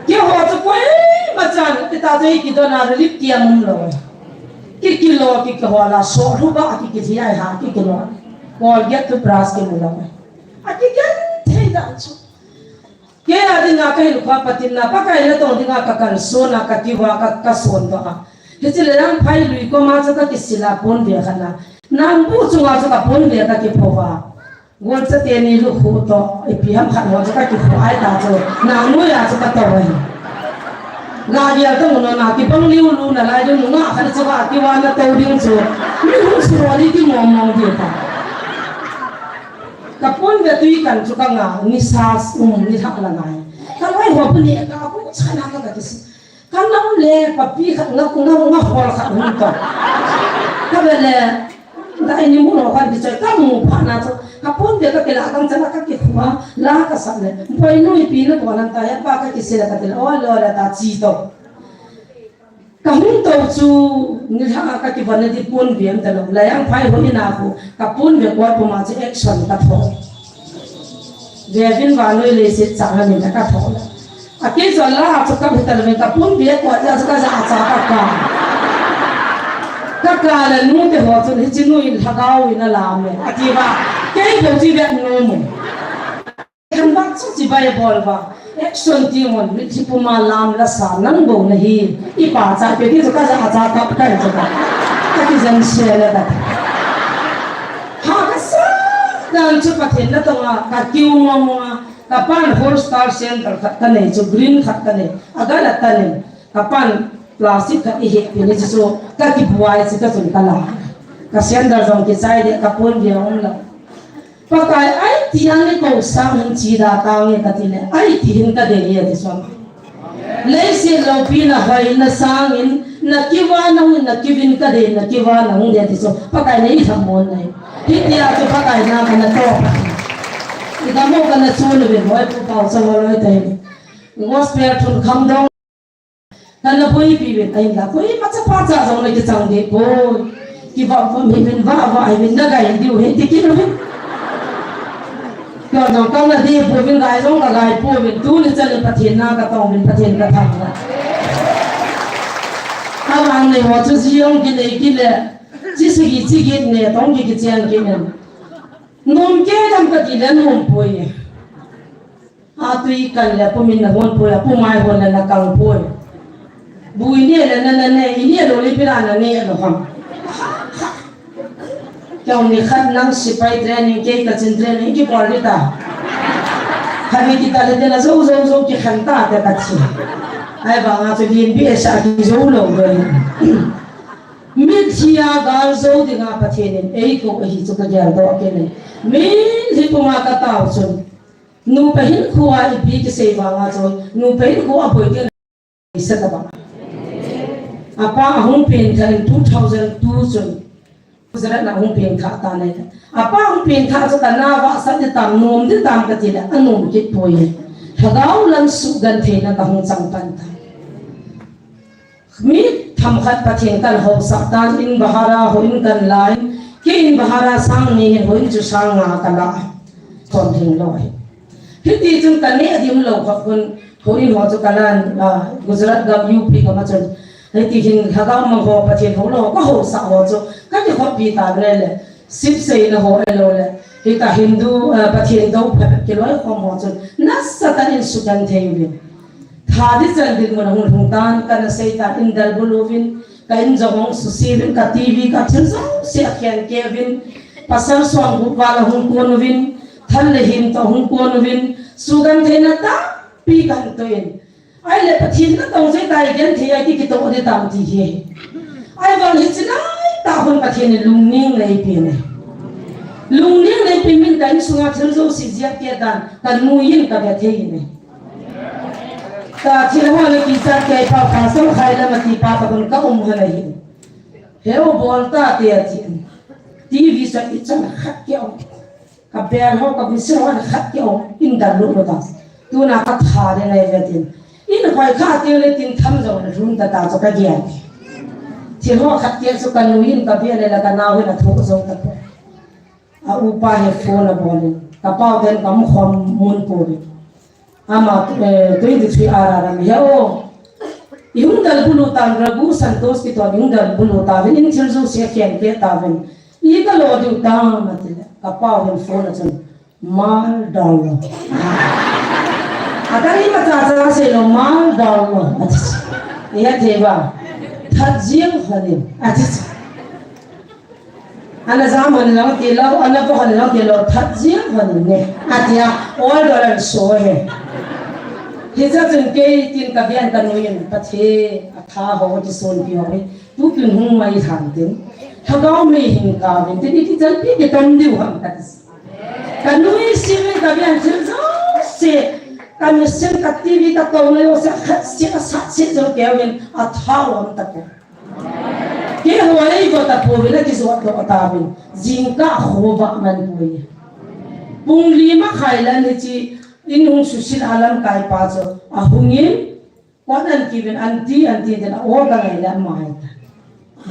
Keiho chu koima chan, ti ta chu i kidon a relief camp um lo. Kikilo, kikihol a, so lu ba, kikithia ha, kikilo. Colgate toothbrush kimu lo. A kigen thei dan chu. Kei a dinga ka hinkho Pathen na, Pakai natong dinga ka kalson a, ka kiva, ka, ka son ba. Hiche Laiyanphai lui koma chu ka kisil a pon ve khat na. Nang bu chunga chu ka pon ve ka kiphou va. Golcha teni lukhuh toh, ipi ham khat ho chu ka kikhuh ai ta chu, nang noiya chu ka tou ahi. Ga gel ta mun na kibang liu lu nalai ding nunga khat chu ka kiva na tou ding chu. Mi hung su ro di ti mong mong di ta. Ka pon ve tui kan chu ka nga, nisa um, nilhah la ngai. Ka loi ho bu ni ka ku chana ka ka kisi. Ka nau le, papi khat nga, nga, nga hol khat hung to. Ka ve le, dai ni mu lo khat di choi, ka mu pha na chu. Ka pon ve ka kila kang chana ka kikhua, la ka sa le. Poi nu ipi na to nan ta, ya pa ka kisi la ka ti la, o lo la ta chi to. Ka hung to chu, nilhah a ka kivon na di pon ve am ta lo. Laiyanphai ho ina khu, ka pon ve koi puma chu action ka tho. Vevin vanoi leiset chang a min a ka tho. A kei chu la chu ka hita le ka pon ve ko ja chu ka ja cha ka ka. Ka ka le nu te ho chu hiche nu in lhagao in a la me. A ti va. Kei ko chi ve nu mu. Kan va chu chi bai bol va. Action ti mon mi chi puma lam la sa nang bo na hi. I pa cha pe ti chu ka ja cha ka ka chu ka. Ka ti jan se le ka. Ha ka sa dan chu Pathen natonga ka kiu mo mo. Ka pan whole star sandal khat ka nei chu, green khat ka nei. A gal a ta nei. Ka pan plastic khat i heh pi ni chu chu ka kibuai chu ka chun ka la. Ka sandal jong kichai de ka pon ve um lo. Pakai ai ti ang ni ko sang hin chi da ta nge ka ti le. Ai ti hin ka de ye ti song. Leiset lopi na hoi na sangin, na kiva na hun, na kivin ka de, na kiva na hun de ti chu. Pakai nei tham mon nei. Hitia chu Pakai na ka na to. I ka mo ka na chu le ve hoi pu pau sa hoi loi te. Gospel thun kham dong. Ka na pui pi ve ai la. Pui ma cha pa cha jong le ki chang de poi. Kiva va mi min va va ai min na gai diu he ti ki lo. Kyo jong kang na di pu min gai jong ka gai pu min tu ni chan ni Pathen na ka tong min Pathen ka tham na. Ka vang nei ho chu jiong ki nei ki le. Chi si ki chi ki ne tong ki ki chiang ki ne. Nom ke dam ka ti le nom poi. A tui kan le pu min na hon poi, a pu mai hon le na kang poi. Bui ne le na na ne, i ne lo le pi la na ne lo ham. Kyo ni khat nang sipai training, kei ka chin training, ki por ni ta. Kha ni ki ta le te na zo, zo, zo, ki khan ta te ka chi. Ai ba nga chu din bi e sa ki zo lo do. Mithi a gal zo dinga Pathen in ei ko ahi chu ka gel do ke ne. Min hi puma ka tao chun. Nupa hinkho a ipi kisei vang a chu. Nupa hinkho a boi te. Sa ta ba. Apa ahung pen tha in two thousand two chun. Gujarat na ahung pen tha ta nei. Apa ahung pen tha chu ka na va sa di tam nom di tam ka ti le a nom kit poi. Lhagao lam sugentheina ka hung chang pan ta. Mi themkhat Pathen kan hausah tan in bahara houin kan la in, kei in bahara sang ni hin houin chu sang nga ka la. Chon theng lou ahi. Hiti chun ka neh ding lou kha khun houin ho chu ka la in, ah, Gujarat gam U P gam a chun. Hiti hin lhagao mang ho Pathen hou lou ka hausah ho chu ka kikhoppi ta le le. Sipseina ho ahilou le, hita Hindu, eh, Pathen dou phabep kiloikhom ho chun, nasatah in sugenthei uvin. Tha dichan dinmun ahung lhung tan, kana seitan in dalbul uvin, ka in jong hung susi uvin, ka T V, ka thil jouse akhen kei uvin, pasal somgup val ahung kon uvin, thal le him toh ahung kon uvin, sugentheina tampi kahin toh in. Ahile Pathen natong jeh a igenthei a kikitoh ding tam ti hi. Ahivang hiche laitah hun Pathen in lungning neipen e. Lungning neipen min ka insunga thil jouse jep kei tan, ka nuiyin ka vethei in e. Ka thil ho le kichat kei pa, pasal khai lama ti pa ka hun ka um hon ahi. Heu bol tate ati. T V sa ichan khat keu. Ka bel ho, ka bisil ho, khat keu, in dallut lou ta. Tuna ka tha ding ahi ve tin. In hoi kha teng le tin tham jong le lhun ta ta chu ka gel. Thil ho khat keu chu ka nuiyin ka bel le la ka nau hin athoh jong ta poi. A upa hi phone abol in. Ka pau ten ka um khom mun poi. Ama, eh, twenty-three R R M hi o. I hung dal bulu tan, Raghu Santosh kiti in i hung dal bulu tauvin, in thil jouse khen peh tauvin. I ka lo diu tam ati le, ka pau hin phone a chun, Mal dal lo. A ka imacha cha sei lou, mal dal lo, ati. I hethei uva, that jing lhon in, ati. Ana ja man lang ti lou, ana vo han lang ti lou, that jing lhon in ne, ati a, all dollar so he. Hiche chun kei tin ka bian ka nuiyin, Pathen, atha ho kisonpi ho hi, tu kin hung mai lhang tin, lhagao mei hin kauvin tin, i kichan pi kitam diu ham kati. Ka nuisim in ka bian thil jouse, ka machine, ka TV, ka touna jouse, khat seh, ka sat seh jong keuvin, atha um tapoi. Keiho a eivo tapouvin, akijot doh tauvin, jingkah khovah man poi. Pung li makhai le hiche in hung susit a lamkai pa chu ahungin, Kot an kiuvin, aunty, aunty tin a, o ka ngai le amai ta.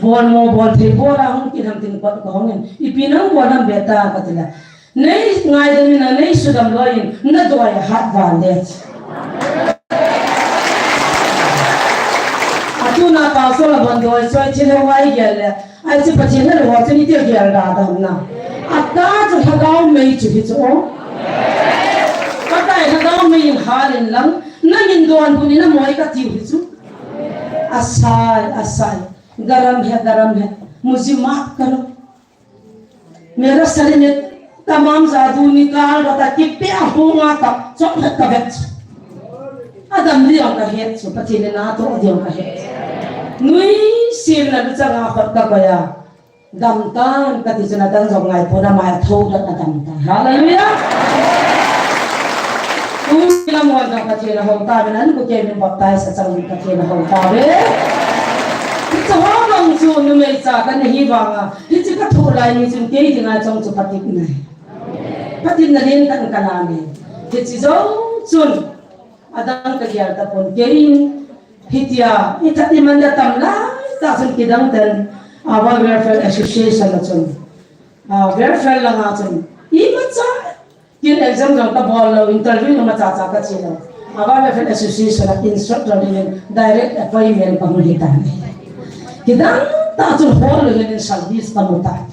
Bol mo bol thei bol a hung kit ham tin kot ka hongin. Ipi nang bol ham beta kati le. Nei ngaidam in a, nei sudam loi in, na doi a hat val le. Atuna pastor a bon doi choi thil he wai gel le. Ahi chu Pathen nalou a chun iti gel da dam na. Ata chu lhagao mei chu hi chu o. Pakai lhagao mei in hal in lang, nangin donbut in amoi kati hi chu. Asai, asai. Garam hai, garam hai. Mujhe maaf karo. Mera sareem tamam jadoo nikal dota, kipe a hunga ta, chomkhat ka vet. Adam ding ka het chu, Pathen in atoh ding ka het. Nuisim na luchang a khut ka koi a. Dam tan, kati chun adang jong ngai pon, amai a thou dan a dam tan. Hallelujah! Tuni lam hon jong Pathen a hou tauvin, an ku kei min baptize a chang min Pathen a hou tauve. Hiche ho bang chu numei cha kana hi vang a, hiche ka thoh lai ni chun kei dinga chang chu patepna ahi. Patepna len tah in ka la e. Hiche jong chun, adang ka gel tapon, kei in hitia, i that i man le tam lai tah chun kidang ten, Ava Welfare Association a chun, a, welfare langa chun, imacha, kin exam jong ka bol lou, interview jong imacha cha ka che lou. Ava Welfare Association a instructor dingin direct appointment ka mu hi tan. Kidang tah chun hol lou in service ka mu tan.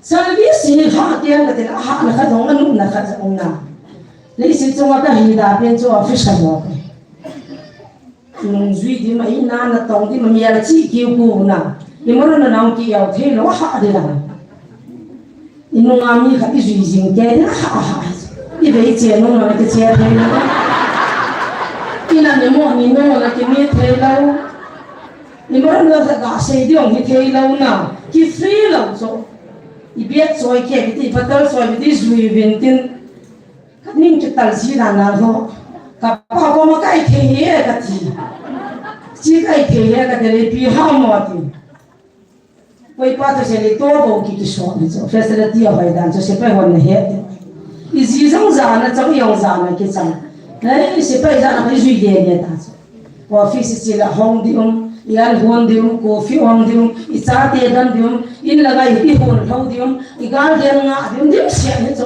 Service hi ha kiang ka ti la, ha na kha jong, na nu na kha jong na. Leiset chunga kahi da pen chu office a lou. Nungjui ding ma, ina natong ding ma, mial chi kiu ku na. I moran na nang ki yau thei lou, ha ding la. I nunga mi khat i jui jing kei ding, ha, ha. I vei che nung na ki che thei lou. I na ni mo ni no na ki mi thei lou. I moran na sa ga sei ding hi thei lou na. Ki free lou chu. I biak choi kei, i ti patal choi, i ti jui vin tin. Ka ning kital ji dan a lou. Ka pa koma ka ithei e kati. Chi ka ithei e kati le ipi ham mo ti. Koi pa toh sepai toh bou ki kisot ni chu. Facility ahoi dan chu sepai hon na het. I ji jong jana chang, i jong jana kichang. Nei, sepai jana ka jui le ne ta chu. Office che la hong ding um, i an hon ding um, coffee hong ding um, i chate dam ding um, in la ngai i hon lou ding um, i gal den nga ding um, ding sia ni chu.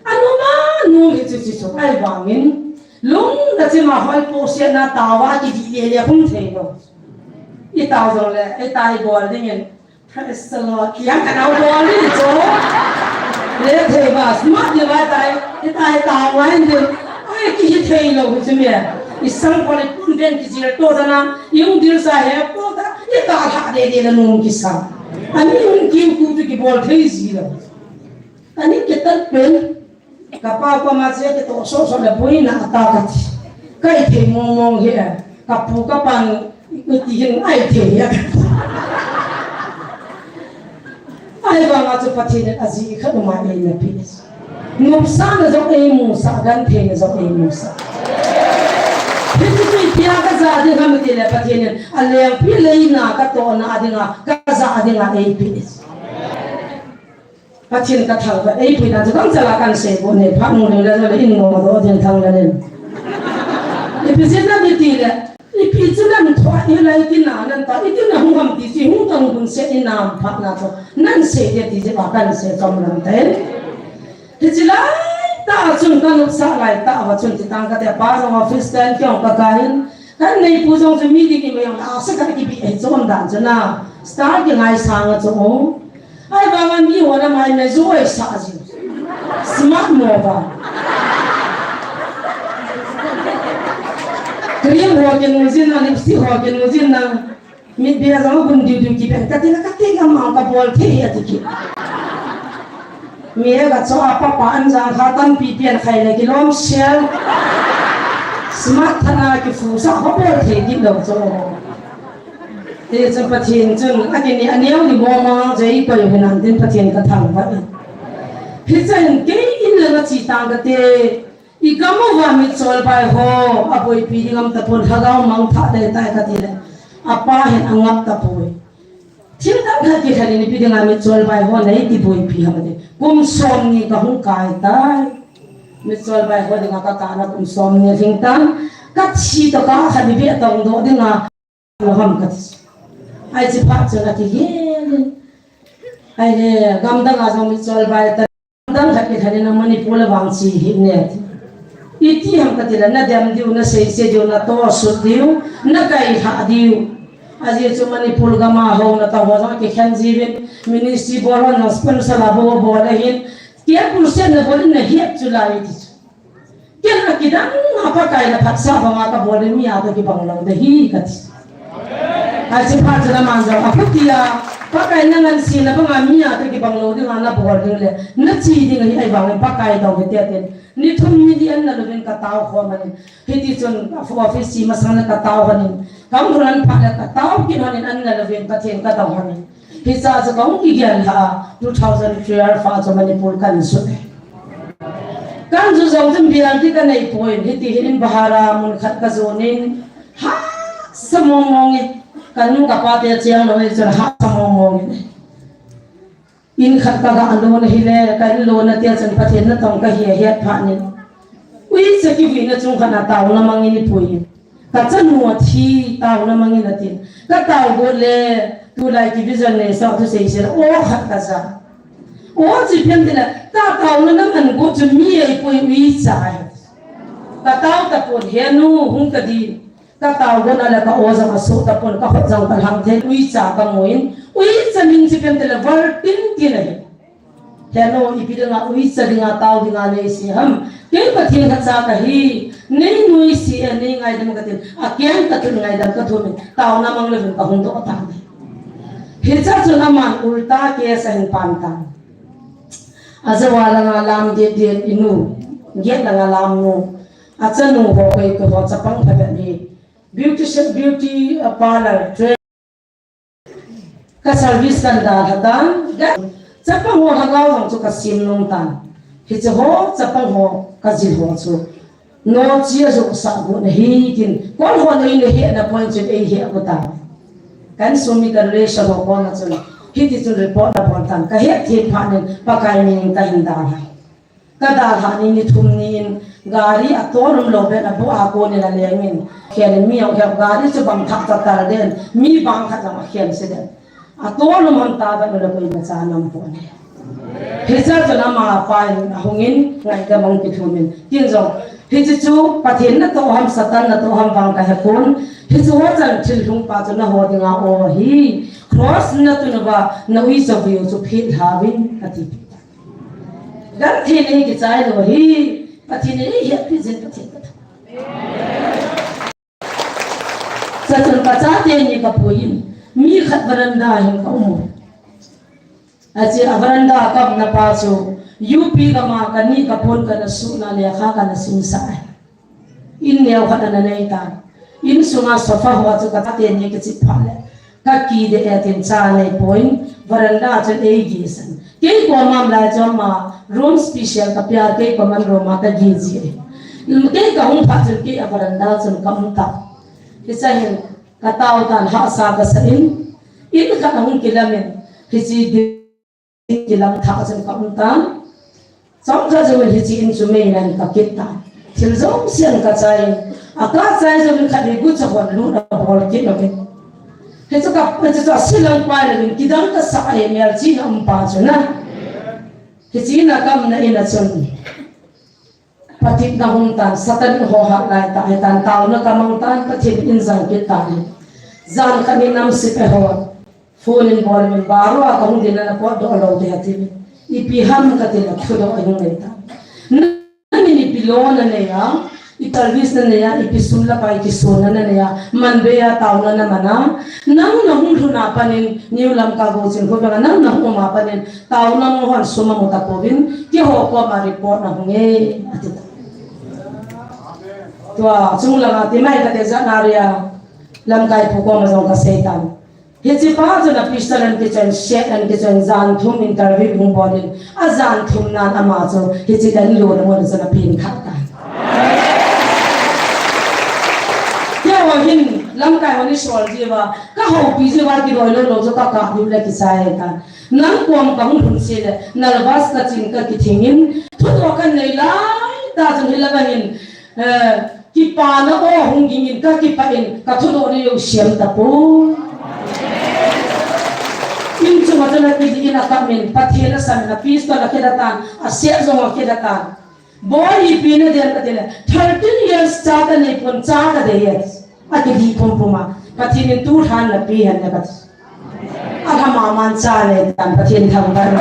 Anuma nu hi chu chu chu ahivangin, lung na chi ma hoi po sia na tawa kidih le le hung thei lou. I tao jong le, i tai bol dingin, praise the Lord. Yang ka nau bol ni chu. Le thei ba, smart ni ba tai, i tai tawa in din. Ai ki hi thei lou chu mi. I sang ko le pun den ki jil to jana, yung dil sa he po ta, i ta tha de de la nu kisa. Ani hung ki ku tu ki bol thei ji lou. Ani kitat pen, ka pa koma che kitoh soh soh le boina ata kati. Ka ithei mong mong hi, ka pu ka pa nu, iti hin a ithei hi. Ahivanga chu Pathen in aji khat uma eina pe. Nopsahna jong eimusah, gentheina jong eimusah. Hichu chu itia kaja ding ham itile Pathen in alengpi leina katohna dinga, kaja dinga eipe. Pathen kathangvah eipuina chu gangchal a kahin sei pon ahi, phat nung leng le jong le in modoh ding thang le len. Ipi jeh ham itile, ipi chu nan thoh a, hilai kin a nan ta, itin a hung ham ti chu hung tang hun se in a phat na chu nan sei de ti jeh a kahin sei chom lang tai. Hiche lai tah chun ka nopsah lai tah uva chun ti tang kate pa jong office ten kei jong ka kai in, Kan neipu jong chu mi ding ima jong a sa ka kibi e chom dan chu na. Star kingaisang a chu o. Ahivanga mi ho na mai me joi sa ji. Smart mo ba. Cream ho kinu jin na, lipstick ho kinu jin na. Mit bia jong gun diu diu kiben, kati na kati na mang kabol thei ati kit. Mi he kacho a papa an jang kha tampi pian khai le kilom sel. Smart thana kifu sa kabol thei kit lou cho. Hichu Pathen chun akini aneo ni mo ma jei koi hinan tin Pathen kathangvah e. Hichun kei in le ngachi tang kate. I gam uva mitchol bai ho, aboipi ding um tapon, lhagao mangthah ding tai kati le. Apa hin angap tapoi. Thil dang khat kilhen in ipi dinga mitchol bai ho nei ti boipi ham ati. Kum som ni kahung kai tai. Mitchol bai ho dinga kakah na kum som ni lhing tan. Kathi toh kakhat ni beh tong doh dinga. Lo ham kati. Ahi, hiche phat chun akigel in. Ahile, gamdang a jong mitchol bai ta. Gamdang khat kilhen in Manipur le vang che hih ne ati. Iti ham kati le, nadem diu, naseise diu, natoh sut diu, nakailhah diu. Ajeh chu Manipur gam a houna tah ho jong akikhen jiuvin, ministry bol hon jong sponsor abol bol ahin, kei a crusade nabol in nahet chu lai ati chu. Ken akidang a Pakai na phatsah banga kabol le mi a toh kibang lou ding ahi kati. Ahi, hiche phat chun aman jong akhutia Pakai na ngansena banga mi a toh kibang lou dinga nabol ding le nache ding ahi, ahivangin Pakai dong hite tin. Ni thum ni li an nalouvin katao khom in. Hitichun office che masang le katao hon in. Kahung lhun phat le katao kit hon in an nalouvin Pathen kadong hon in. Hiche chu kahung kigel lhah a, two thousand twelve a chu Manipur kahin sut e. Kahin sut jong chun bial ti kanei poi, hiti hin in bahar a mun khat kajon in, hahsa mong mong e, kanu kapa te cheng lou e chun hahsa mong mong e. In khat kaga lona hile, ka in lona tia chun Pathen natong kahe het phat in. Uicha kivuina chung khat a taona mang in ipui. Kachanu athi, taona mang in atin. Katao got le, tulai ki vision le, sa thusei sel, o khat kaja. O chi pian tile, kataona naman got chu mi eipui uicha ahi. Katao tapon, he nu, hung tadin. Katao got a le ka o jong asoh tapon, kakhut jong kalhang thei, uicha kamu in. Uicha min chi pian tile, val tin tin ahi. Hello, ipi dinga uicha dinga tao dinga neisei ham. Kei Pathen khacha kahi, neinuisat e, neingaidam katin, akeng kathum ngaidam kathum in, taona mang louvin kahung doh tan ahi. Hiche chun aman ulta case ahin pan tan. Ajou a langa lam det det inu, get langa lam nu, achanu ho koi ko ho chapang phabep hi, beauty, beauty, uh, parlor, train, ka service kahin dalha tan, ga, chapang ho lhagao jong chu kasem nom tan. Hiche ho, chapang ho, kajil ho chu. Noche ajoh sah got ahi tin. Kol ho nei le hena point chun eihe got tan. Ka insung mi ka relation ho koma chun. Hiti chun report abol tan. Kahet thei phat in Pakai min in kahin dalha. Kadalhah ni, ni thum ni in, gari atol um lou beh in, abu a kon in aleng in, khen in mi ahung khen, gari chu bang thah cha tal den, mi bang khat jong akhen se den. Atol um ham ta beh in, le koima cha nam pon e. Hiche chun ama pa in ahung in, ngaidam ahung kithum in. Tin jong, hiche chu Pathen natoh ham, Satan natoh ham vang kahe pon. Hiche ho chan thil lhung pa chu naho dinga o ahi. Cross natun uva, na uicha view chu phet lha uvin, ati. Genthei nei kichai lou hi, Pathen in eihetpi jin Pathen kathangvah. Chuchun kachate ni kapui in, mi khat veranda hin kaum u. Ache a veranda kaum na pa chu, U P gam a kani kapon kana suhna lekha kana simsah e. In neo khat ana nei tan. Insunga sofa ho chu kachate ni kichep phat le. Kaki deh e tin cha nei pon, veranda chun eigi san. Kei koma um lai chu ama room special kapeh a, kei koma um room a kagi ji e. Kei kahung phat chun kei a veranda chun kaum ta. Hiche hin katao tan hahsa kasa in. In khat ahung kilam in. Hiche di- kilang thah chun kaum tan. Chomkhat jouvin hiche in chu mei in kakit tan. Thil jouse in kachai in. Akachai jouvin khat in gucha hon lut abol kit lou in. Hichu ka, hichu chu asilang pai lou in kidang kasah e, melchihna um pa chu na. Hiche in a kaum na in a chun. Patepna hung tan, Satan ho hat lai ta, hitan taona kamang tan, Pathen in jang kit tan. Jan khat ni nam sepai ho phone in bol in, "Baro a kahung ding na, na potdoh lou ding," ati. Ipi ham kati le, thudoh ahung nei tan. Nangin ipi lou nanei a, i service nanei a, ipi sum le pai kisonna nanei a, manbei a taona naman a, nang nahung lhun a panin, New Lamka Gochin khu banga nang nahung um a panin, taona nahung hon sum amu tapouvin, keiho koma report nahung e, ati ta. Tua, chung langa ti mai kate jat na ria, lamkai pu koma jong kasei tan. Hiche pa chun a pistol ahin kichen, set ahin kichen, jan thum interview hung bol in, a jan thum nan ama chu, hiche kan lo na mun chun apen kha tan. Keiho hin, lamkai hon i sol jiu va, ka houpi jiu va, kidoi lou lou chu ka kap diu le kisai tan. Nang kom kahung lhun se le, nervous kachin kakithing in, thudoh kanei lai ta chun hilanga hin, eh, kipana aw hung ging in kakipah in, ka thudoh nei u siam tapoi. In chunga chun akidih in akap in, Pathen asam in, a pistol akhe da tan, a set jong akhe da tan. Boi, ipi nadei em kati le, thirteen years cha kanei pon, cha kadei e. Akidih pumpum a, Pathen in tu lhan napeh hen kati. Alhama man cha nei tan, Pathen thangvah in.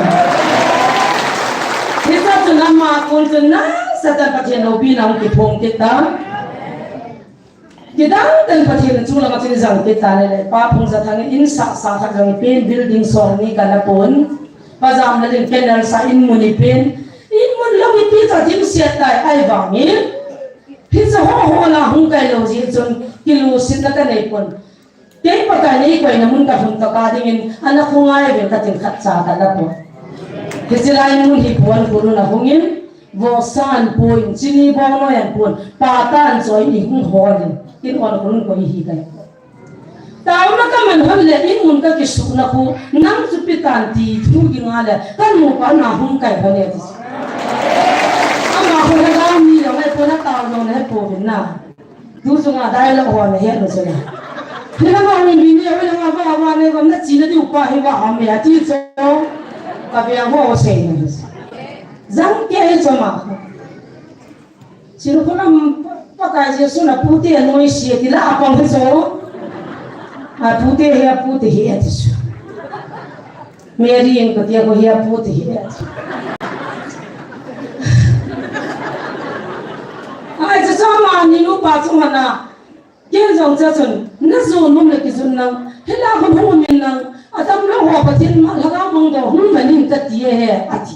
Hiche chun ama kon chun nasatah in Pathen loupina hung kiphong kit tan. Kidang tah in Pathen chung langa chun jang kit tan le, Pa Phungjathang in sasa khat jong ipen building song ni kana pon. Pa Jamlal in canal sa in mun ipen. In mun lou ipi cha dimset tai ahivangin. Hiche ho ho la hung kai lou jeh chun kilutsahna kanei pon. Kei Pakai nei koina mun kalhun tokah dingin, ana khongai ve katin khatcha kala pon. Hiche lai mun hi pon kunu na hungin, vohsa anpon, chini bong noi anpon, pata anchoi in hung holin, kin on kunu koi hi kai. Taona kaman hon le in mun kakisuhna khu, nang chu ipi tan ti thu dinga le, kanupa na hung kai hon e ti. Ama khu na dami lo ngai pon, na taona he pouvin na. Tu chunga dialogue ho nahet lou chula. Hilanga hung mi ni, hilanga va, va ne, va na chi na diu pa hi va ham ya ti chu. Ka bia ho sei na. Jang kei chu ma. Chinu khu lam Pakai Jesu na pute noi si ti la apang hi chu. A pute hi, a pute hi ati chu. Mary in kati a ko hi a pu ti hi. Ai, cha cha ma ni nu pa chu hana. Ken jong cha chun, na ju num le kijun nang, hila hun hung min nang, atam lo ho Pathen ma lhagao mang do hung manin kati e he, ati.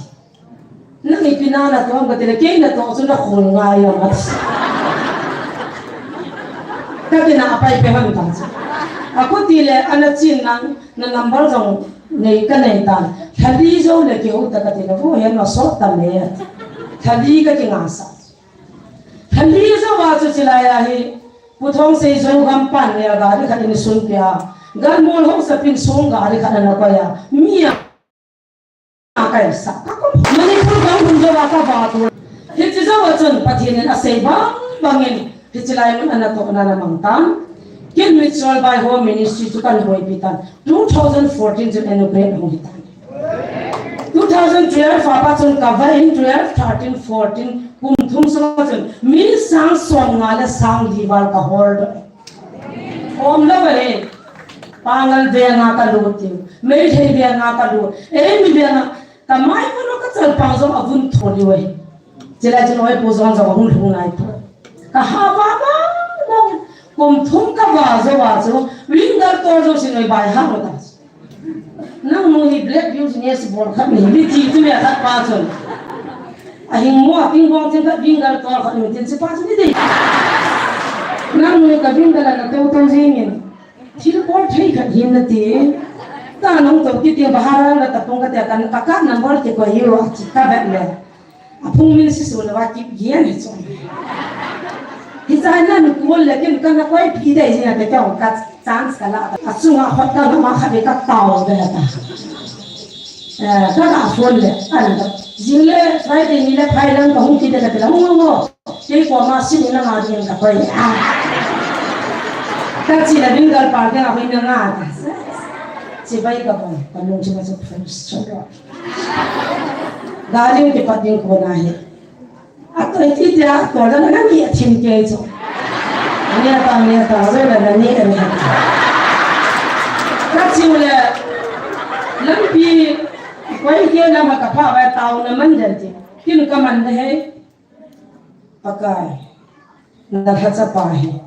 Nang ipi na natoh ham kati le, kei natoh chu na khol ngai lo ati. Kati na apai pe hon ta chu. Akoti le, ana chin nang, Na number jong nei kanei tan. Lhali jou le kihou ta kati le vo hian ma sot ta me. Lhali ka kinga sa. Lhali jou a chu chilai a hi Pu Thongsei Zogam pan nel gari khat in sun pia. Galmol Haosapin sung gari khat ana koi a. Mi a Akai sa. Manipur gam hun jou a ka va tu. Hichi jou a chun Pathen in asei bang bangin hichi lai mun ana tohna ana mang tan. Kin Mitchell by Home Ministry chu kan boipi tan. Two thousand fourteen chun inaugurate hung hi tan. Two thousand twelve a pat chun ka va in twelve, thirteen, fourteen kum thum sung chun mi sang som nga le sang li val ka hol doh. Om lo ve. Pangal venga ka lut u. Meitei venga ka lut. Eimi venga ka mai ko lo ka chalpang jong avun thol u ahi. Chilai chun oi pu jong jong ahung lhung nai pu. Ka ha va va va. Kum thum ka va jou a chu. Wingal tor jou sin oi bai ha lo ta. Nangnu hi black business bol khat ni, ni ti chu mi a khat pa chun. Ahing mo, ahing bong chen khat wingal tol khat ni tin chu pa chu ni ti. Nangnu ka wingal ana to to jing in. Thil bol thei khat hin na ti. Ka nong to kiti bahara na ta pong ka te kan ka ka number ti ko yo chi ka bet le. Aphung min si su lou a kip gen hi chu. Hichai nan kol le kin kana koipi dei jing a te ka chance ka la ta. Achunga hot ka ma kha be ka tao be ta. Eh, ka la phone le, an ta. Jing le, Friday ni le, phai lang ka hung ki de le, la hung hung. Kei ko ma si ni na ma jing ka koi. Ah. Ka chi la ding gal pa ke a hoi na nga ta. Chi bai ka bon, ka lung chi ma chu first. Gari kipat ding kona hi. Ato iti tia, ato la na ni athim kei chu. Ani ata, ani ata, zo la na ni ani. Ka chiu le, lampi, koi ke na ma ka pha vai tau na man den ti. Kin ka man de hei. Pakai. Na lhacha pa hi.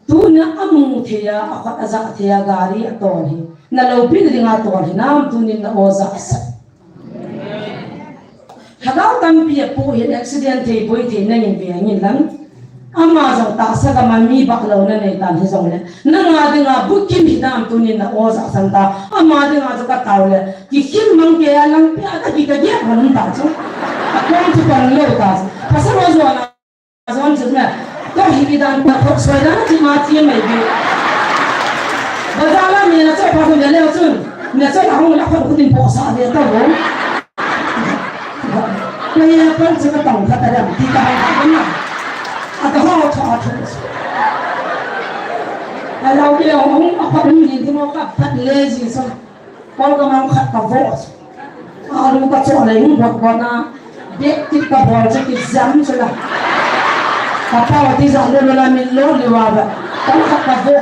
Tuna amu thei a, akhut aja thei a, gari atol hi. Na lopi na dinga tol hi, nam tunin na oja sa. Lhagao tampi apoh hin accident thei boi thei nangin ve angin lang. Ama jong tahsa gam a mi bak lou na nei tan hijongle. Nanga dinga bukim hi nam tunin na oja san ta. Ama dinga chu ka tao le. Kikhin mang ke a lang pia ka ki ka giak hon ta chu. Akong chu pan lou ta chu. Pasal o jo na Jon chu na, ka hi dan ka khosoi dan chi ma chi mai bi. Bazar la mi na cho pa ko le le chun. Na cho la hung la khon ko tin po sa le ta bo. Ko ya pan chu ka tong ka ta dam ti ka ha ko na. A ka ho tho a tho. A la ke hung a khon ni ti mo ka pat le ji so. Kol ka mang khat ka vo. Alu ka cho le hung bot bot na. Bek kit ka bol chu kit jam chu la. Ka pa ti ja lo lo la min lo li wa ba. Kol khat ka vo.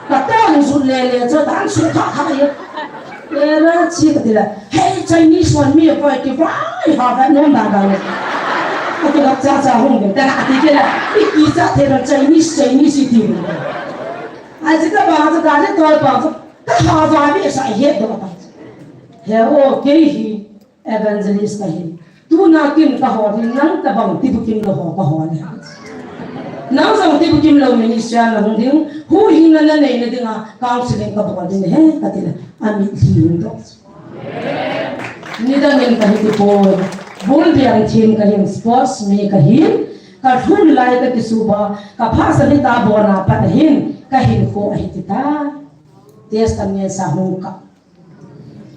Ka ta ni su le le chu dan su kha kha ye. E ra chi ka ti la. Hey Chinese one mi ko ti wa. Ha ba no da da le. Ka ti la cha cha hung de. Da ka ti ke la. I ki cha the Chinese Chinese ti. Ai chi ka ba chu ka le to ba chu. Ka ha va mi sa he do ta. He o kei hi evangelist ka hi. Tuna kin ka hol hi nang tabang tibukim lou ho ka hol hi. Nang jong tibukim lou ministry a na hung ding. Huhhingna na neina dinga counseling ka bol ding he ka ti le. Ami hing do. Nidang in ka hi ti poi. Bul biang team ka hin sports mi ka hin. Ka lhun lai ka kisuba. Ka phasa ni ta bona pat hin. Ka hin ko ahi ti ta. Testament sa hung ka.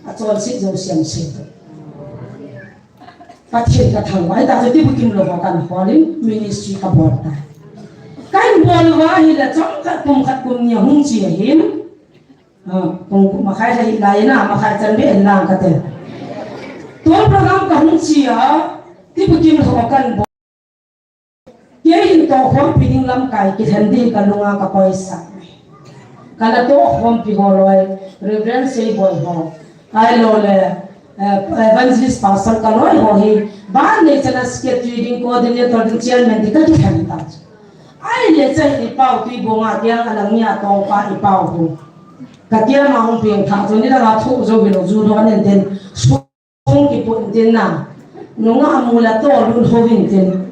A chon si jo siam si. Pathen ka thangvah ta chu tibukim lou ho kan holin ministry ka bol ta. Kan bol va hi la chong khat kum khat kum ni hung chi ahin. Ah, kum kum makhai la hi lai na makhai chan be en lang ka te. Tol program ka hung chi a tibukim lou kan bol. Kei hin tohkhompi ding lamkai kilhen ding ka lunga ka koisa. Ka la tohkhompi ho loi, Reverend Seiboi ho. Ahilou le, eh, Evangelist Pastor ka loi ho hi. Ban nei chana secretary ding, coordinator ding, chairman ding ka kilhen ta. Ahile chai i pau tui bonga tiang alang nia tong pa i pau hu. Ka tiang ma hung piang tha chu ni la la thu zo hi lo ju do nen ten. Hung kipun tin na. Nunga amu la to lun hovin tin.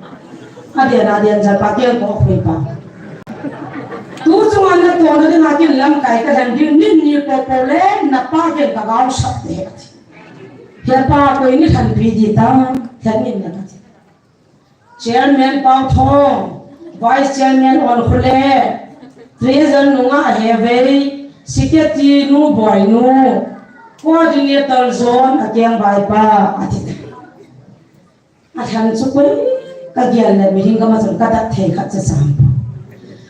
Adian, adian ja pa ken ko khui pa. Tu chunga na to na ding a kin lamkai ka dan din nin ni po po le na pa ken ka gau sap te. He pa ko ini than pi di ta. Than nin na ta. Chairman Pau Thong, Vice Chairman On Khule, Treasurer Nunga Hevei, Secretary Nu Boinu, Coordinator Zone Akeng Baipa, ati. Athan chu koi ka gial le mi hing ka ma chun ka dat thei khat cha sam.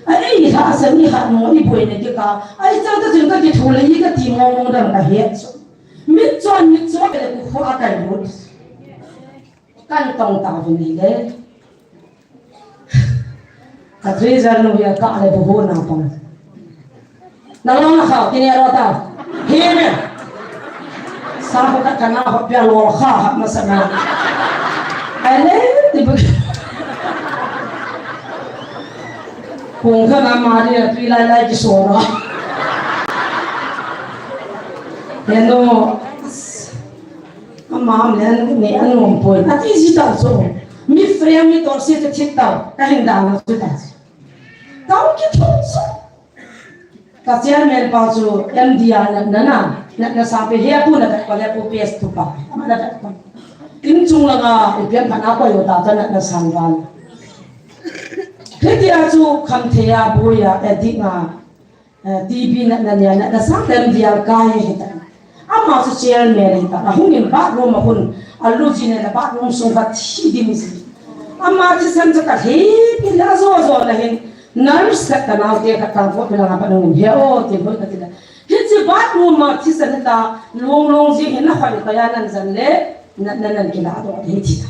Ai, ha sa mi ha mo i boina ki ka. Ai, chang ta chun ka ki thu le i ka ti mo mo dam ka het chu. Mit chon, mit chon le ku kho a kai lut. Kan tong ta vin hi le. Ka treasurer nu ya ka le bu hu na pang. Na lo na kha, kini ro ta. Hi me. Sa ko ka ka na ho pia lo kha ha ma sa na. Ai le, ti bu. Kung ka na ma ni tui lai lai ki so ro. He no. Ama am le an ne an nom poi. Ati ji ta so. Mi frame mi to se te thit ta. Ka hin da na su ta. Ka ki thon so. Ka chairman pa chu M D R na na na. Na na sa pe he pu na ka le pu pes tu pa. Ama na ka. Tin chung la ga i pian pa na ko yo ta ta na na sang van. He ti a chu kham the ya bu ya e di nga. Eh, T V na, na, na, na, na sang tem dial kai hi ta. Ama chu chairman hi ta. A hung in bathroom a hun. A lu ji ne na bathroom sung ka thi dim si. Ama thisan chu ka thei pi la zo zo na hin. Nurse ka ta nau te ka tang ko pi la nga pa nung he o te hoi ka ti la. Hi chi bathroom ma thisan ta long long ji hin na khoi ka ya nan jan le. Na, na, nan ki la do hi ti ta.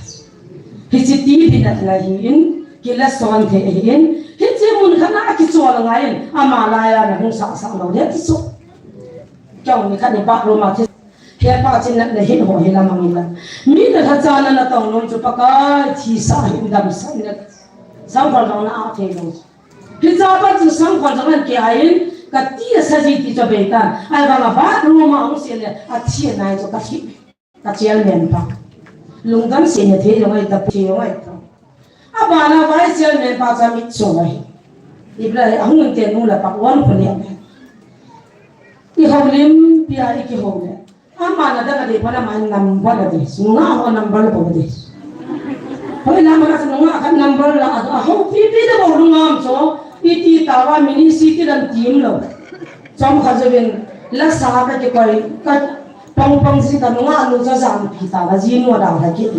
Hiche ti dinat ngai hi in, kila son thei hi in, hiche mun khat na kichol ngai in, ama laiya na hung sa sa lo le kiso. Kyo ni khat ni bathroom a thi. He pa chin na hin ho hi la mang in la. Mi na tha cha na na tong lon chu Pakai thi sa hin dam sa na. Sang phal dong na a thei lo. Hi cha pa chu sang phal dong an ke a in, ka ti a sa ji ti cho be ta. Ai vang a bathroom a hung se le, a thi a nai cho ka thi. Ka chairman pa. Lungdam se ne thei lo ngai ta, thei lo ngai ta. Abana vice chairman pa cha mit so ngai. Ibrahim ahung te nu la pa wan ko le. I houlim pia i ki hou le. Ama na da ka de pa na ma number la de. Nunga ho number bo de. Hoi la ma na nunga ka number la a ho pi pi da bo nunga am so. I ti ta wa ministry ti lam team lo. Chom kha jo vin la sa ka ki koi ka Pang pang ji ka nunga nu cha jam pi ta la ji nu da la ki.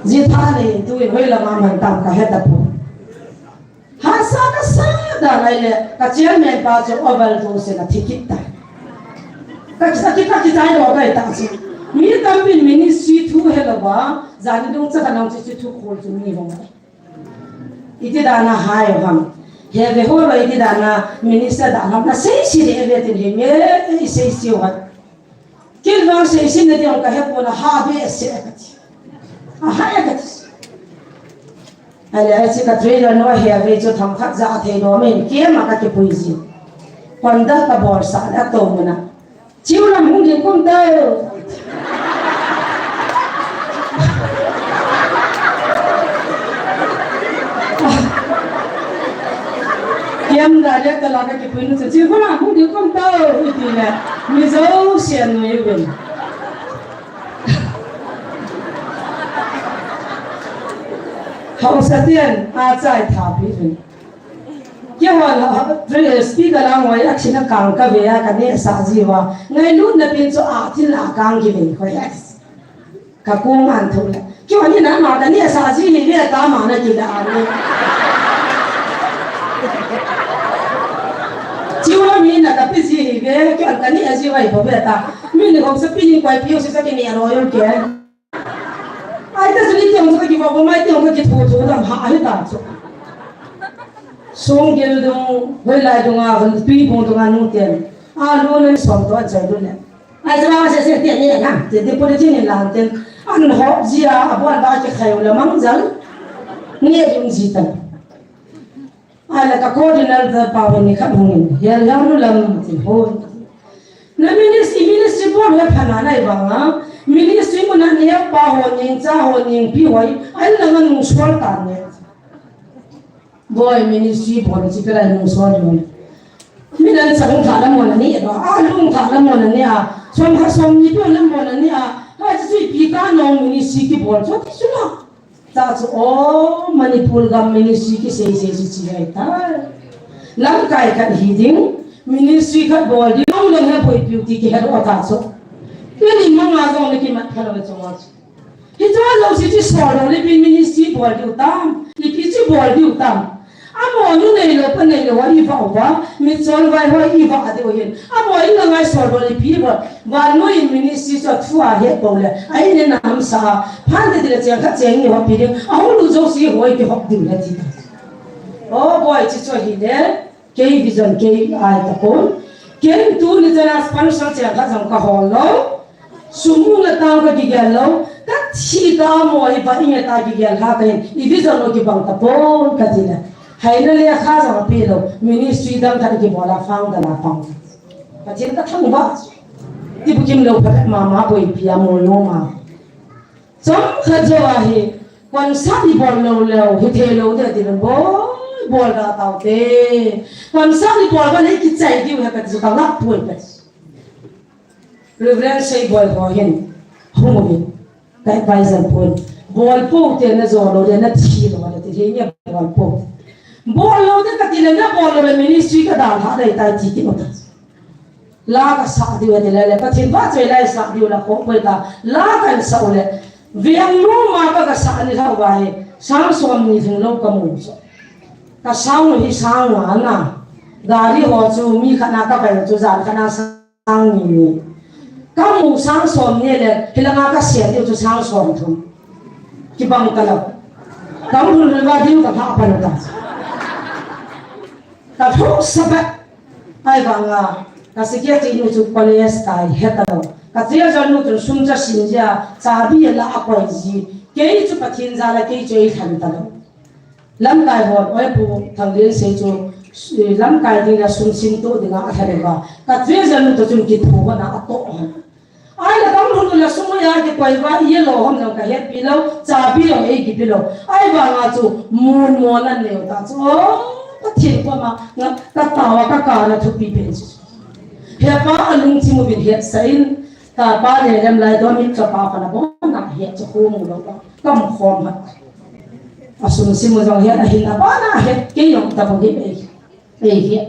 Ji tha le tu hoi la ma man tam ka he ta pu. Ha sa ka sa da lai le ka chairman pa chu oval tu se na thi kit ta. Ka sa ki ka ki tai lo kai ta si. Mi tam bin ministry thu he lo ba, jani dung cha ka nang chi chi thu khol chu mi ho. Iti dana hai ham. He ve ho lo iti dana minister da ham na sei si le ve tin he me i sei si wa. Kin vang sei sin na diang ka he pon a ha be se ka ti. A ha ka ti. Ale ai si ka trailer no he ve chu tham khat ja thei do men ke ma ka ki pui ji. Kon da ka bol sa na to muna. Chiu lam hung ding kum tau. Kiam da le ta la ka ki pui nu chu chiu lam hung ding kum tau. Iti le. Mi zo sian nu i ven. Hausa tian a chai tha pi ven. Kei hon, ha, ha, speaker lang hoi, a china kang ka ve a, ka neh sa ji va. Ngailutna pen chu a thil a kang ki ve hoi a. Ka kung an thu le. Kei hon ni na ma ka neh sa ji ni ve ta ma na ki da an ni. Chiu mi na ka pi ji ni ve, kei hon ka neh ji vai bo ve ta. Mi ni hom sa pi ni koi pi si sa ki ni a lo yo ke. Ai ta suni tiang chu ka ki va mai tiang ka ki thu thu dam ha hi ta chu. Song gel dung, hoi lai dung a, hon pi bung dung a nu tian. A lu le som to a chai lu le. Ai cha se se tian ni na, te te pore chin ni lan ten. An hop ji a, a bon ba ki khai u le mang jal. Ni dung ji tan. Ala ka coordinator pa hon ni khat hung in, hial hial nu lam ti hon. Na ministry, ministry board he phana nai vanga, ministry muna ni pa hon ning, cha hon ning, pi hoi, ai langa nung sual ta ne. Boy ministry board chi pera nung sual hoi. Mi dan sa hung tha la mona ni, a lung tha la mona ni a, som ha som ni pi la mona ni a, ha chi pi ka no ministry ki board, so ti sula. Ta chu o Manipur gam ministry ki sei sei chi chi hai ta. Lamkai khat hi ding, ministry khat bol ding, long long he boipiu ti ki he ro ta chu. Kei ni manga jong le ki mat pha lo chu ma chu. Hi chu lo si chi so lo le bin ministry bol diu tam, i pi chi bol diu tam. Amo nu nei lo pa nei lo a i va va, mi chol vai ho i va diu hin. Amo i la ngai so lo le pi va, va nu i ministry chu thu a he po le. Ai ne nam sa, phan de le cheng kha cheng ni ho pi ding. A ho lu jo si ho i ki hok ding le ti. O boy chi chu hi le, kei vision kei ai ta kon. Kei tu ni chana sponsor cheng kha jong ka hol lo. Sum u na tang ka kigel lo, ka thi ka mo hi va inge ta kigel ha ka hin, i vision lo kibang ta pon ka ti le. Hai na le kha jong pi lo, ministry dang khat kibol a founder a pang. Pathen ka thangvah. Ti bukim lo pha ma ma boipi a mo lo ma. Chom khat jo a hi, concert i bol lo lo, hi thei lo te ti lo bol, bol da tau te. Concert i bol ba le kichai diu ha ka ti ka ngap poi ka ti. Reverend Seiboi ho hin, hung hin, ka advisor poi. Bol po te na jo lo le na thi lo le te he nia bol po. Bol lo te ka ti le na bol lo le ministry ka dal ha dai tai ti ti mo ta. La ka sa diu te le le Pathen va choi lai sa diu la ko poi ta. La ka sa le. Veng nu ma ka ka sa ni thau va he. Sang som ni thing lo ka mu so. Ka sang hi sang nga na. Gari ho chu mi khat na ka bai chu jan khat na sa sang ni ni. Ka mu sang som ni le, hilanga ka siam diu chu sang som thum. Kibang ka lo. Ka hung lhun lhun va ding ka lha pan ta. Ka lhung sa ba. Ahivanga ka secretary nu chu college kai heta lo. Ka treasurer nu chu sum cha sin jia, chabi la a koi ji. Kei chu Pathen jal a kei chu ei lhan ta lo. Lamkai hon, oi Pu Thanglinsei chu, eh, lamkai ding le sum sin to dinga a lhan uva. Ka treasurer nu to chun kitho hon a, a to hon. Ahile ka hung lhun le sum a kikoi uva, yellow hom jong ka hetpi lou, chabi jong ei kipe lou. Ahivanga chu mun mon an neo ta chu. Oh, Pathen koma, nga, ka tao a ka kana thupi pen chu. He pa a lungthim uvin hetsah in, ka pa le lem lai to mit chapa kha na bon na het chu khu mu lou. Kam khom ha. A sum sim u jong het, a hin a bana het, kei jong ta bou hi ei, ei het.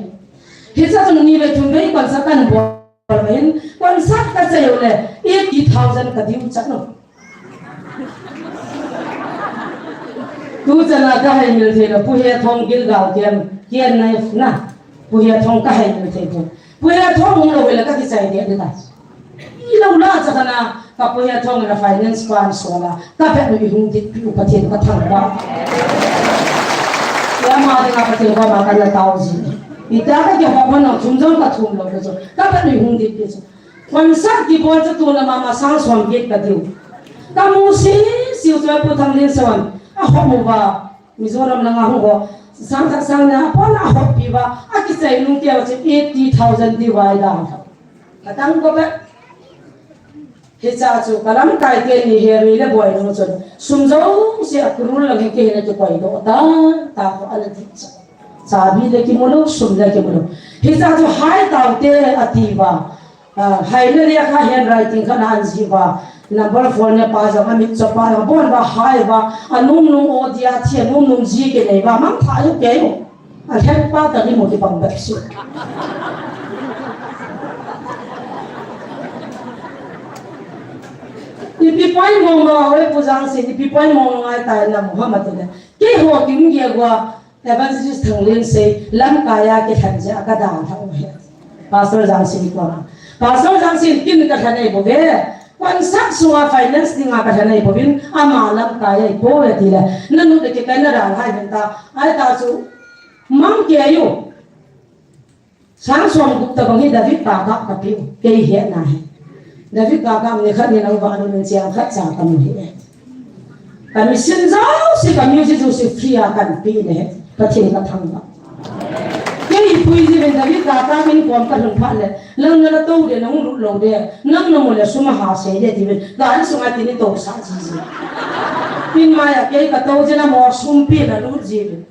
Hicha chun ni ve thum ve concert kan bol hin, concert ka chai u le, eighty thousand ka due chat u. Tu chana ka hai mil thei lou, Pu Hethong Gilgal kiam, kiam nai na, Pu Hethong ka hai mil thei lou. Pu Hethong hung lou le ka kichai dia ni ta. I lou la cha kana ka Pu Hethong la finance pan so la. Ka pet nu i hung dit pi u Pathen ka thangvah. Keima dinga Pathen koma kana tao ji. I ta ka ke hok man thum jong ka thum lou ka chu. Ka pet nu i hung dit pi chu. Concert kibol chu tuna mama sang som get ka ding. Ka mu si si u chu Pu Thanglinsei a hop uva. Mizoram langa hung ho. Sang sang sang na pon a hop pi uva. A kichai nung keu chu eighty thousand ding vai da. Ka tang ko ba. Hicha chu ka lamkai teni he ri le boi nung chun. Sum jouse a kurul lang he ke he na kikoi doh ta, ta ko a la di cha. Chabi le kimu lou, sum le kimu lou. Hicha chu hai tao te a ti uva. Ah, hai le le kha handwriting kha na an ji uva. Number four ne pa jong a mit chapa jong bon uva hai uva. A num num o dia thi a num num ji ke nei uva. Mang tha u ke u. A lhep pa ta ni mo ti bang bep su. Ipi poimo mo, oi Pu Jangsin, ipi poimo ngai tai na mo ha ma ti le. Keiho kin ge gua, Evangelist Thanglinsei, lamkai a kilhen jeh a ka dalha u he. Pastor Jangsin koma. Pastor Jangsin kin ka lhen ei bou ve. Concert sunga finance dinga ka lhen ei bouvin, ama lamkai a i po ve ti le. Na nu le kikai na dalha uvin ta. Ai ta chu. Mang kei u. Sang som gup tabang hi David Kaka ka pe u, kei hetna hi. David Kaka ni khat ni nang vang ni chiang khat cha ka mu hi. Ka mission jouse, ka music jouse free a kan pe le, Pathen ka thangvah. Kei pui ji ven David Kaka min kom ka lhun phat le, lang na la to de, nang lut lou de, nang na mu le sum a ha sei de ti ven, gari sunga ti ni to sa ji ji. Tin mai a kei ka to ji na mo sum pi na lut ji ven.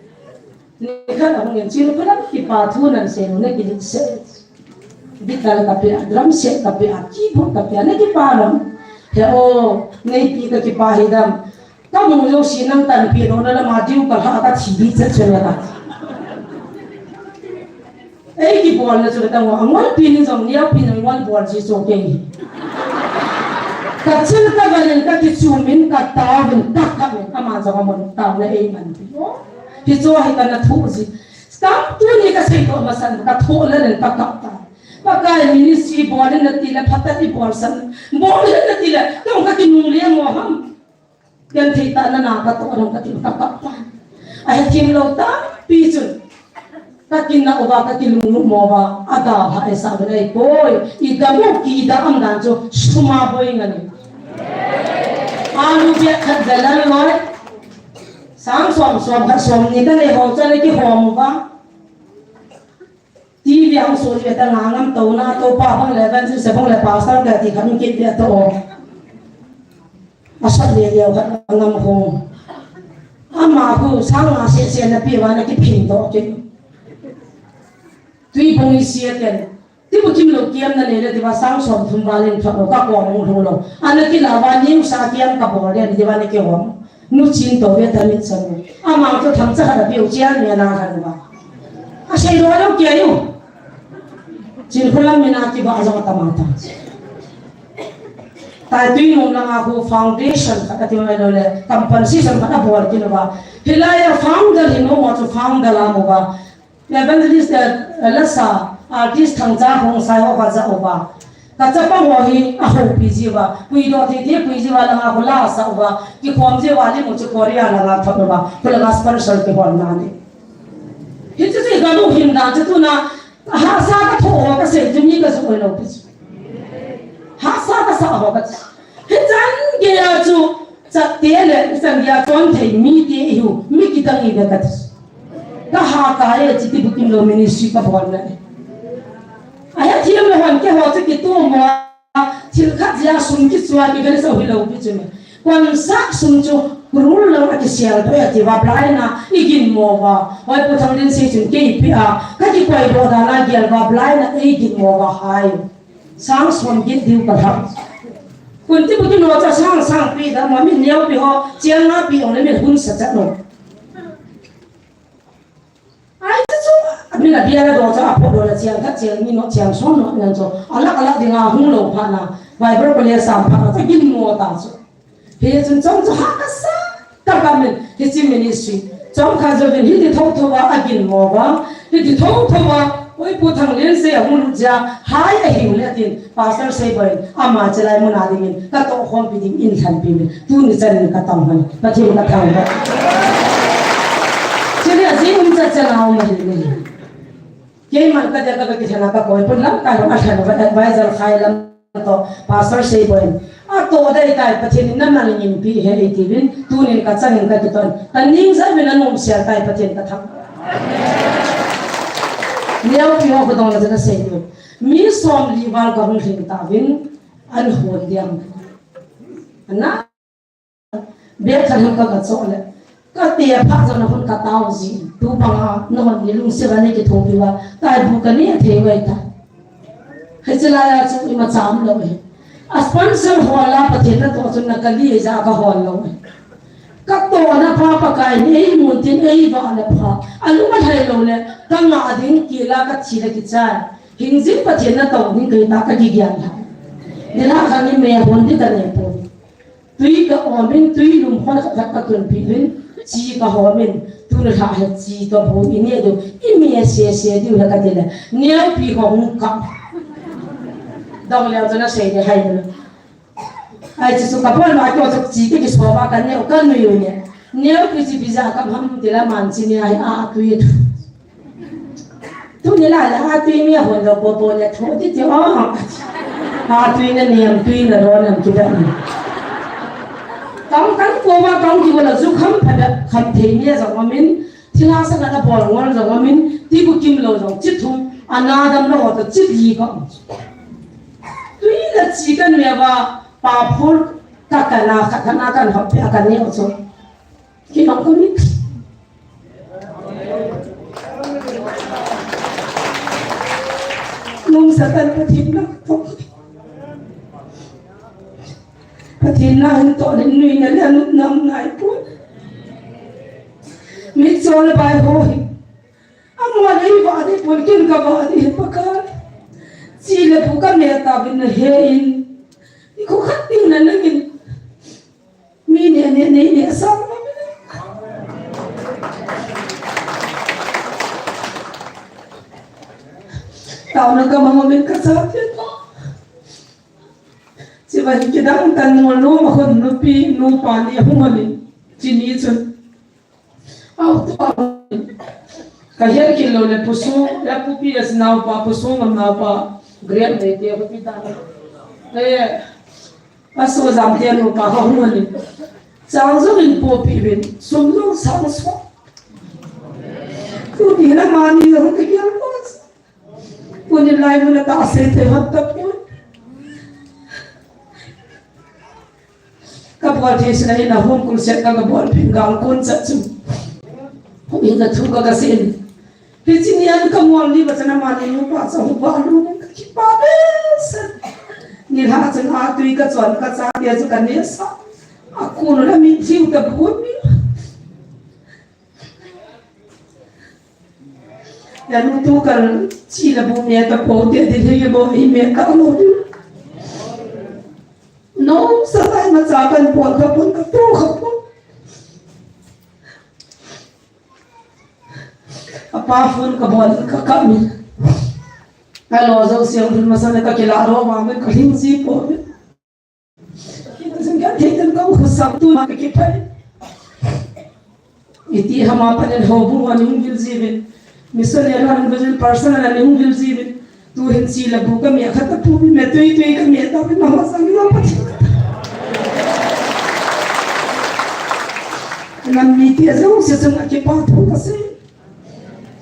Nikhat a hung in, Chinphulam kipa thu nan sei u, na kilit seh. Guitar ka pe a, drum set ka pe a, keyboard ka pe a, na kipa lam. He o, neipi ka kipa hi dam. Ka mu jouse nang tanpi lou na lama diu ka lha ka thi di chet chet la ka. Ei kibol na chu ka tang u, angol pi nin jong niau pi nin angol bol ji chu kei hi. Ka chil ka val in ka kichum in ka tao in ka kap in ama jong amun tao na ei man pi. Hichu hi kana thoh ji. Tam tuni ka sei toh masan ka thoh lel in ka kap ta. Pakai ministry bol in nati le phat a ti bol san. Bol in nati le tong ka kinung le mo ham. Ken thei ta na na ka toh dong ka ti ka kap ta. A hethem lou tampi chun. Ka kinah uva, ka kilunglut mo uva, a dalha e sa uvin ei poi. I dam u kidam dan chu sum a boi ngan e. Alu bag khat ve lal loi. Sang som, som khat som ni ka nei ho chu ana kihom uva. TV a hung so ji ve ta nga ngam to na to pa bang le evangelist bang le pastor ka ti khat kit ve to. A sat le leo khat a ngam ho. Ama khu sang nga seh seh na pi uva na kiphin doh kit. Tui bung i sia ken. Ti bu kim lo kiam na le le ti uva sang som thum val in phat lo ka kom hung hung lo. Ana kila uva ning sa kiam ka bol le ti uva na kihom. Nu chin to ve ta mit sa nu. Ama to thang cha khat a piu chian me na khat uva. A sei lo lo kia u. Chinphulam min a kiba jong a tama ta. Tai tui nom langa khu foundation khat ati mai lo le, compensation khat abol kit uva. Hilai a founder hi nom a chu founder a mu uva. Evangelist, eh, lasa, artist Thangcha Khongsai ho ka ja uva. Ka chapang ho hi ahoupi jiuva, puidoh thei thei pui jiuva, langa khula asah uva, kikhom jiuva, limu chu Korea langa thot uva, khulanga sponsor kihol na ni. Hichu chu i gam u hin dan chu tuna, hahsa ka thoh ho ka sei chu mi ka ju lou pi chu. Hahsa ka sah ho ka chu. Hichan geiya chu, chatte le, hichan geiya chon thei mite ihiu, mi kidang ive ka chu. Ka ha ka e, Chiti Bukim lou ministry ka bol na e. Ahethem le hon keiho chu kitom uva, thil khat jeh a sum kichua, kivel sa hilou pi chu me. Concert sum chu crore lang a kisel toh e ati uva, blind a i ginmo uva. Hoi Pu Thanglien sei chun kei pi a, ka kikoi doh dan a gel uva, blind a i ginmo uva hai. Sang som gin diu ka lhah. Kun ti bu ti no cha sang sang pi da ma mi neo pi ho, chiang nga pi ong le mi hun sa cha no. Ai, chu chu, a min a bia la do cha, a pho do la chiang khat chiang ni no, chiang som no, nan chu. A lak, a lak ding a hung lou phat na, Bible college sam phat na, cha ginmo ta chu. Hichun chom chu ha ka sa, ka ka min, hichi ministry. Chomkhat jouvin hiti thotho va, a ginmo va, hiti thotho va, oi Pu Thanglien sei a hung lut jeh a, hai ahiu le tin. Pastor Seiboi in, ama chelai mun a dingin, ka tohkhompi ding in lhanpi uvin, tuni chan in ka tong hon, Pathen ka thangvah. Chule ajing um chat chan a um ahi ne. Keiman ka dia ka beki thana ka koi pun lamkai ho a lhan va advisor khai lam toh, Pastor Seiboi in, atoh dei tai Pathen in na nalingin pi he ei tiuvin, tunin ka changin ka kiton, ka ning jat uvin anom sel tai Pathen ka thang. Neo pi ho ka dong la jana sei diu. Mi somli val ka hung lhing tauvin, an hon diam. Ana, bek khat hung ka ka cho le. Ka te pha jong na hun ka tao ji. Tu bang a, na hon ni lungset a ni kithopi uva. Tai bu ka ni a thei uve ta. Hiche lai a chu ima cham lou e. A sponsor hol a Pathen natoh chun na ka li ja ka hol lou e. Ka tohna pha Pakai in ei mun tin ei vah le pha. A lung a lhai lou le, ka ngah ding kila ka thi le kichai. Hingjing Pathen natoh ding kahi ta ka kigel lhai. Nilhah khat ni me hon ding ka nei poi. Tui ka om in, tui lum hon khat khat ka tunpi uvin, chi ka hom in, tuni lhah hi chi toh bu i neh diu, i me sese diu hi ka ti le, neo pi ho hung kap. Dong leu chu na sei ding hai le. Ai, chu chu ka bol ma keu chu chi te kiso va ka neo ka nui u ne. Neo pi chi pi ja ka ham ti la man chi ne ai a tui. Tuni la la a tui mi a hon lo po po le tho ti ti o. A tui na nem tui na ro nam ki da ni. Kam kan ko va kam ki la ju kham pha da kham thei mi a jong amin. Thila sa na bol ngol jong amin. Ti bu kim lo jong chi thum. A na dam lo to chi li ko. Tui la chi kan me va pa phur ka ka na kha ka na kan hop pe a kan ne o chu. Kinong ko ni. Nung Satan Pathen na to. Pathen na hin to le nui na le anu nam nai pu. Mi chol bai ho hi. Amo le va de pun kin ka va de pa ka. Chi le pu ka me ta bin na he in. I ko khat ding na na ngin. Mi ne, ne, ne, ne, sa. Tao na ka mama min ka sa te to. Chi va hi kidang tan mo lo ma khun nu pi, nu pa ni hung hon in. Chi ni chun. Au to. Ka hian kin lo le pusu, le pu pi as nau pa, pusu ngam nau pa. Great nei te pu pi ta. Eh. A so jam te nupa ho hung in. Chang jong in popi uvin, sum jong sang so. Tuni na mani jong ka kial ko. Tuni lai mun a ta se te hat ta pun. Ka bol thei sina in a home crusade ka, ka bol phin gal kon chat chu. Hung in ka thu ka ka sin. Hichi ni an ka ngol ni ba chana mani nupa cha hu ba lu ka kipa behseh. Nilhah chun a tui ka chon ka cha tia chu ka neh sa. A kun la mi thiu ta bu mi. Ya nu tu kal chi la bu me ta po te di hi bo hi me ta mo. No sa tai ma cha kan po ka pun ka tu ka pun. A pa phone ka bol ka kap in. Alo, jo siang dun masa na ka kila ro ma me ka hing ji po. Ka jing ka thei tan ka u sa tu ma ka ki pai. Iti hama panen ho bu wa ni hung vil ji vin. Missionary han bu jin personal ni hung vil ji vin. Tu hin si la bu ka mi khat ta pu mi me tui tui ka mi ta vin ma ma sang na pa. Nam mi ti a jo si sung a ki pa thu ka si.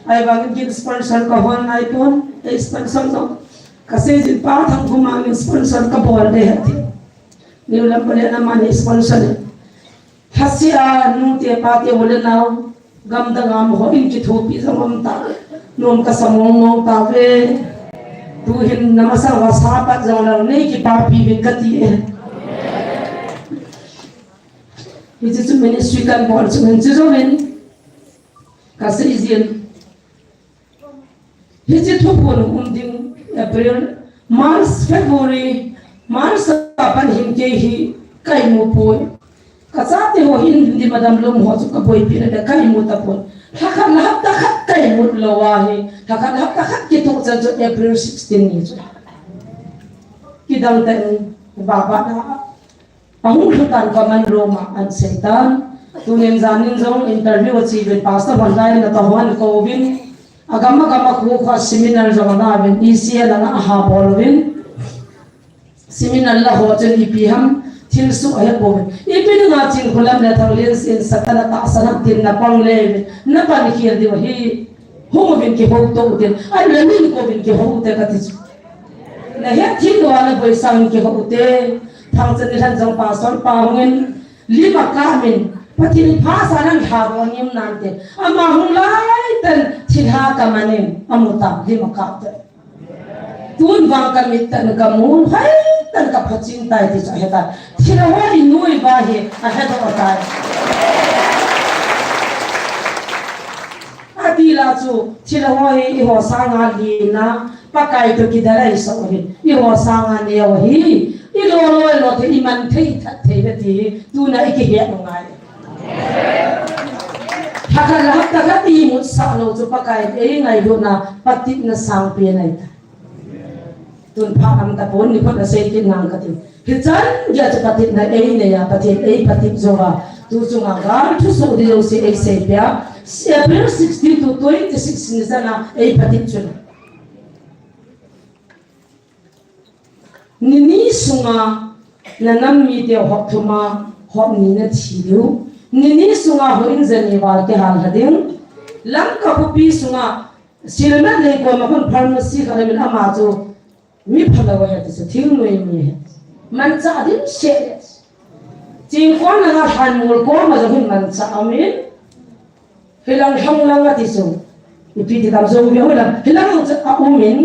Ahivangin kin sponsor ka hol nai pon, eh, sponsor no. Ka sei jin pa thang kuma min sponsor ka bol de hati. Niu lam pale na mani sponsor. Hasia nu te pa te ole nau. Gam da gam ho in ki thu pi jong am ta. Nom ka sa mong mong ta ve. Tu hin na masa wa sa pat jong la nei ki pa pi vin ka ti e. Hichi chu ministry kan bol chu hin chu jong in. Ka sei jin. Hichi thuphon um ding April, March, February, March a pan hin kei hi ka imu poi. Ka chate ho hin di madam lom ho chu ka boipi na de ka imu ta poi. Lha khat la hapta khat ka imu lo a hi. Lha khat la hapta khat ki tu chan chu April sixteen ni chu. Ki dang ta in ba ba na. Ahung lhutan ka man Roma an seitan. Tunin janin jong interview a chi vin pastor hon lai na ta hon ko vin. Agam agam a khu kha seminar jong na vin E C L na ha bol vin. Seminar la ho chen ipi ham thil su a he po vin. Ipi nga chin khulam le thang lin sin satana ta sanam tin na pang le vin. Na pan khir di hi. Hung vin ki ho to u tin. Ai le min ko vin ki ho u te ka ti chu. Na het thim lou a na boisang ki ho u te. Thangchan ni lhan jong pastor pa hung in. Lim a ka min. Pathen pha sa nan lha ro nim nan te. Ama hung lai tan thil ha ka manin. Amu ta lim a ka te. Tun vang ka mit tan ka mu. Hai tan ka phaching tai ti chu a he ta. Thil ho i nui ba hi a he to tai. Ati la chu, thil ho hi i ho sanga lina, Pakai to kidalai so hi, i ho sanga neo hi, i lo lo lo the i man thei that thei ve ti hi, tuna i kihe ngai. Hakha la hakha kha ti mut sa lo chu Pakai ei ngailutna, patitna sangpen ahi ta. Tun pha am ta pon ni khut na sei kit nang ka ti. Hichan gei chu patitna ei nei a, Pathen ei patit jou a. Tu chunga gal thu soh di jouse ei seipeh a. April sixteen to twenty-six ni chan a ei patit chu. Ni ni sunga na nam mite hop thum a hop ni na thi diu. Ni ni sunga houin jani val kihal lha ding. Lamka khopi sunga Silmet lei koma khun pharmacy khat a min ama chu mi phalou ahi ti chu thingnoi mi ahi. Manchah ding seh le. Chingkon langa Lhanmol koma jong hin manchah a um in. Hilang Lhong langa ti chu. Ipi ti kam jong veu hilang. Hilang chu a um in.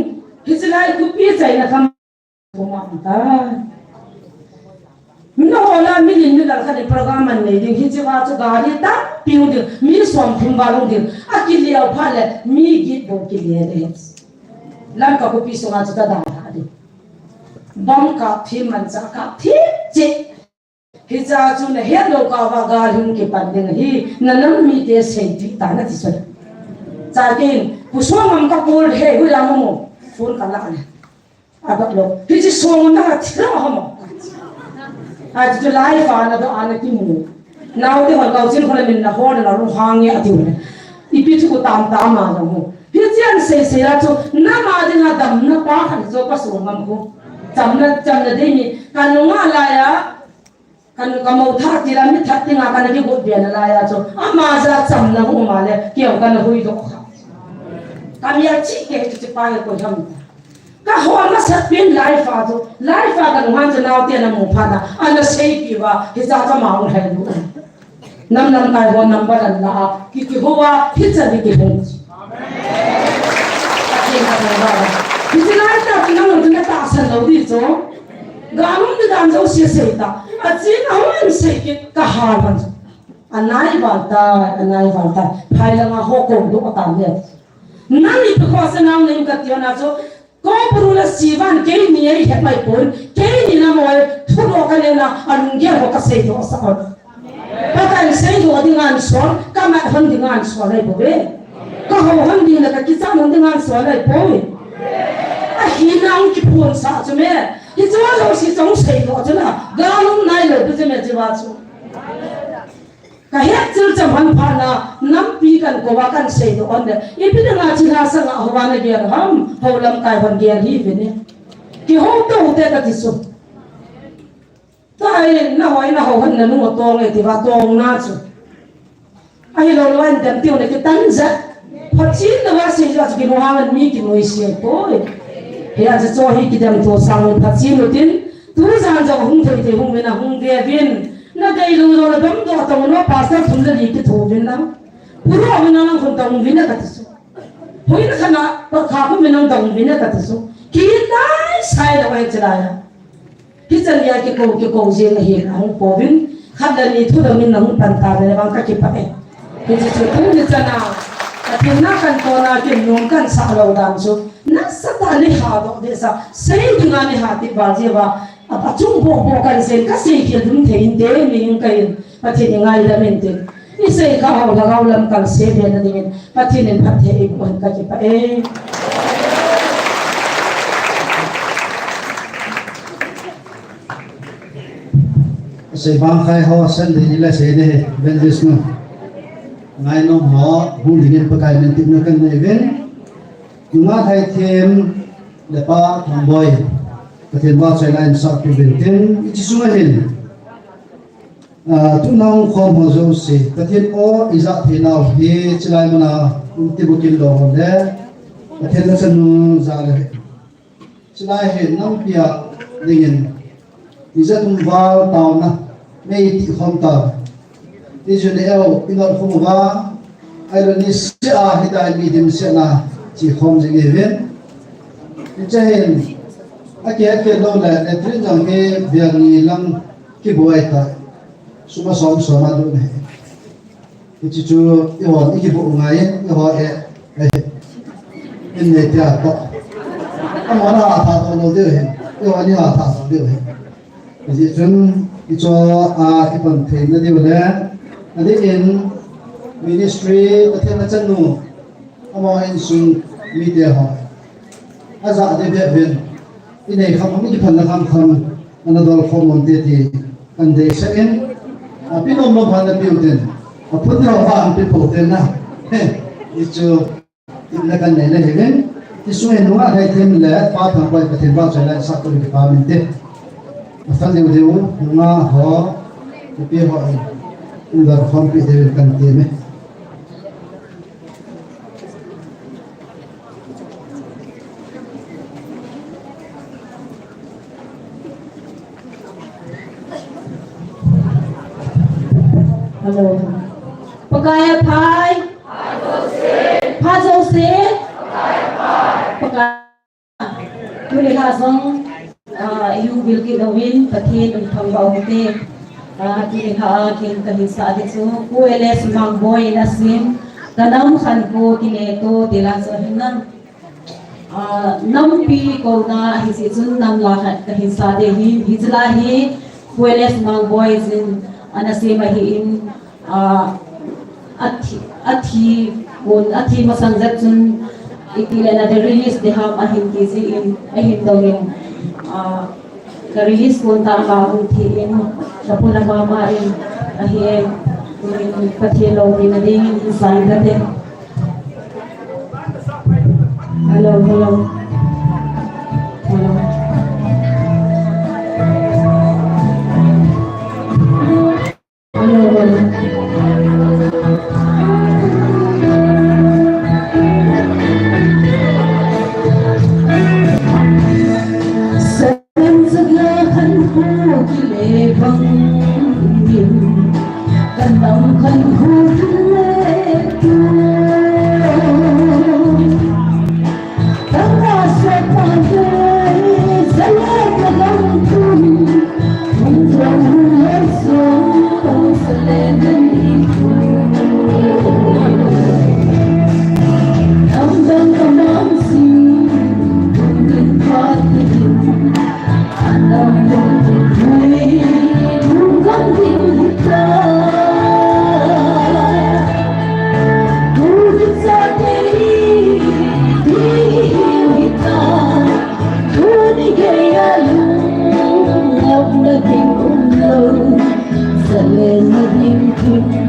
Hiche lai khopi chaina kham Puma ta. Mina hola mi lin mi lal khat in program an nei ding, hiche va chu gari tampi hung ding, mi som thum val hung ding, a kiliau phat le mi git bou kile ding. Lamka khopi sunga chu ka dal ha ding. Bom kap thim manchah kap thim cheh. Hicha chu na het lou kah uva gal hung kipan ding ahi, na nam mite seipeh tan ati chu. Chakin, Pu Songam ka call he, hui la mo mo, phone ka la le. Adap lou. Hiche song na thila ha mo. Achu chu lai fa na do ana kimu. Naote hon kau chin khole min na hon na lu hang e ati u le. Ipi chu tam tam ma jong ho. Hiche an sei sei a chu, nama dinga damna pa khat chu Pa Songam khu. Chamna, chamna dei mi, ka nunga lai a, Kan ka mo tha ti la mi that ti nga kan ki got bia na lai a chu. Ama ja chamna hu ma le, keu kan hui doh kha. Ka mi a chi ke chu chi pa ye ko ham. Ka ho ma sat pin lai fa chu. Lai fa kan han chu naote na mu pha na. Ana sei pi va, hicha ka ma hung hai lu. Nam nam kai ho number an la a. Ki ki ho va, hicha ni ki hung. Amen. Ka ti ka mo va. Hiche lai ta ki nam nam ta san lo di chu. Ganun di dan jouse sei ta. Achi na hon sei kit ka ha ban. Anai val tai, anai val tai. Phai langa ho ko do ta le. Nang ipi khoh sa nang nem ka ti na chu. Ko puru la sivan keini ei he mai pon. Keini na mo thu lo ka ne na alung ge ho ka sei do sa on. Ka kan sei do di ngan so, ka ma hon di ngan so le bo be. Ka ho hon di na ka kicha hon di ngan so le bo. Hinang kiphonsah chu me. Hiche jouse chu hung seidoh chu na. Gal um nailou pi chu me hiche va chu. Ka hetchil cham han phat na, nampi kan kou a kan seidoh on le. Ipi dinga chilha sanga houva na gel ham, hou lamkai hon gel hi vin e. Kihou tou te kati chu. Tua hi nahoi nahou hon na nung atong e tiva tong na chu. Ahilou lou a indem tiu na kitan jeh. Phachim na va sei jeh chu kilunghang an mi kinuisat poi. Hia chu cho hi kidem to sang phachim utin. Tujan jong hung thei thei hung vin a hung ve vin. Na dei lou lou na damdoh tong no pastor thum le li kitho vin lang. Puro vin lang khun tong vin na kati chu. Hoina khat na pa kha khun vin lang tong vin na kati chu. Kitai sai lou ahi chilai a. Hichan gei a kikou, kikou jeng ahi, ahung pouvin, khat le ni thu dongin nahung pan tave le vang kakipah e. Hiche chu tuni chan a, Pathen na kan kona kin nom kan sah lou dan chu, nasatah a nei hadoh dehsa, sei dinga nei hatip val jeh uva, a, achung bohboh kan sei, kasei khel dum thei inte, mi hing kahin, Pathen in ngaidam inte. Isei kha ho lhagao lamkal sei be na dingin Pathen in phatthei eiboh hen kakipah e. Sei bang khai ho Sunday ni le sei ne evangelist nu. Ngainom ho hung dingin Pakai min tipna kan nei uvin. Nunga Thaithem le Pa Thangboi. Pathen vahchoina in sah uvin tin, hiche sunga hin. Ah, tuna hung khom ho jouse, Pathen o ijat theinau hi, chilai muna um tibukim lou ho le, Pathen na chanu ja le. Chilai hi nampi a dingin, ijat um val taona, mei ti khom tau. Ijun eu, inot khom uva, Ahilou ni sia, hitia mi dimset na, chi khom jing uvin. Hiche hin, akihet kit lou le, latrine jong hi, biang ni lang kibuai ta. Sum a som som a lut ahi. Hiche chu, eiho, ikibu ngai, eiho e, e. In nei tia to. Amahon atha to lou diu hin. Eiho ni atha to lou diu hin. Hijeh chun, hiche a, ah, ipan theina diu le, adeh in ministry, Pathen a chanu, amaho insung mite ho. Ajah ding bep uvin, inei kham kham, ikiphalna kham kham, ana dol khom un te ti, kan deisah in, api nom nom phat na pe u tin, aphun ho pha an pe pou tin na. Hichu, Tipna kan nei le hi uvin, ti sung in nunga Thaithem le Pa Thangboi Pathen vahchoina in sah uvin kipa min te. Aphal diu diu, nunga ho, nupi ho in, in bar khompi diu in kan ti me. Hello. Pakai aphai. Phat jouse. Pakai. Tuni lha jong, ah, i hung vil kit uvin, Pathen in thangvah u hite. Ah, tuni lha a kin kahin sah ding chu, Pu L S Mangboi in asem, Ka nam khankho kine to, ti la chu ahin na. Ah, nampi kouna ahi jeh chun nam la khat kahin sah ding ahi, hiche la hi Pu L S Mangboi in ana sem ahin, ah, athi, athi, kon, athi masang jep chun iti le na de release ding ham ahin ti jeh in, ahin dong in, ah, Ka release kon ta, ama hung thi in, ka pu na mama in, ahi e, Pathen loupina ding in, in sign kate. Hello, hello. Hello. Nading thim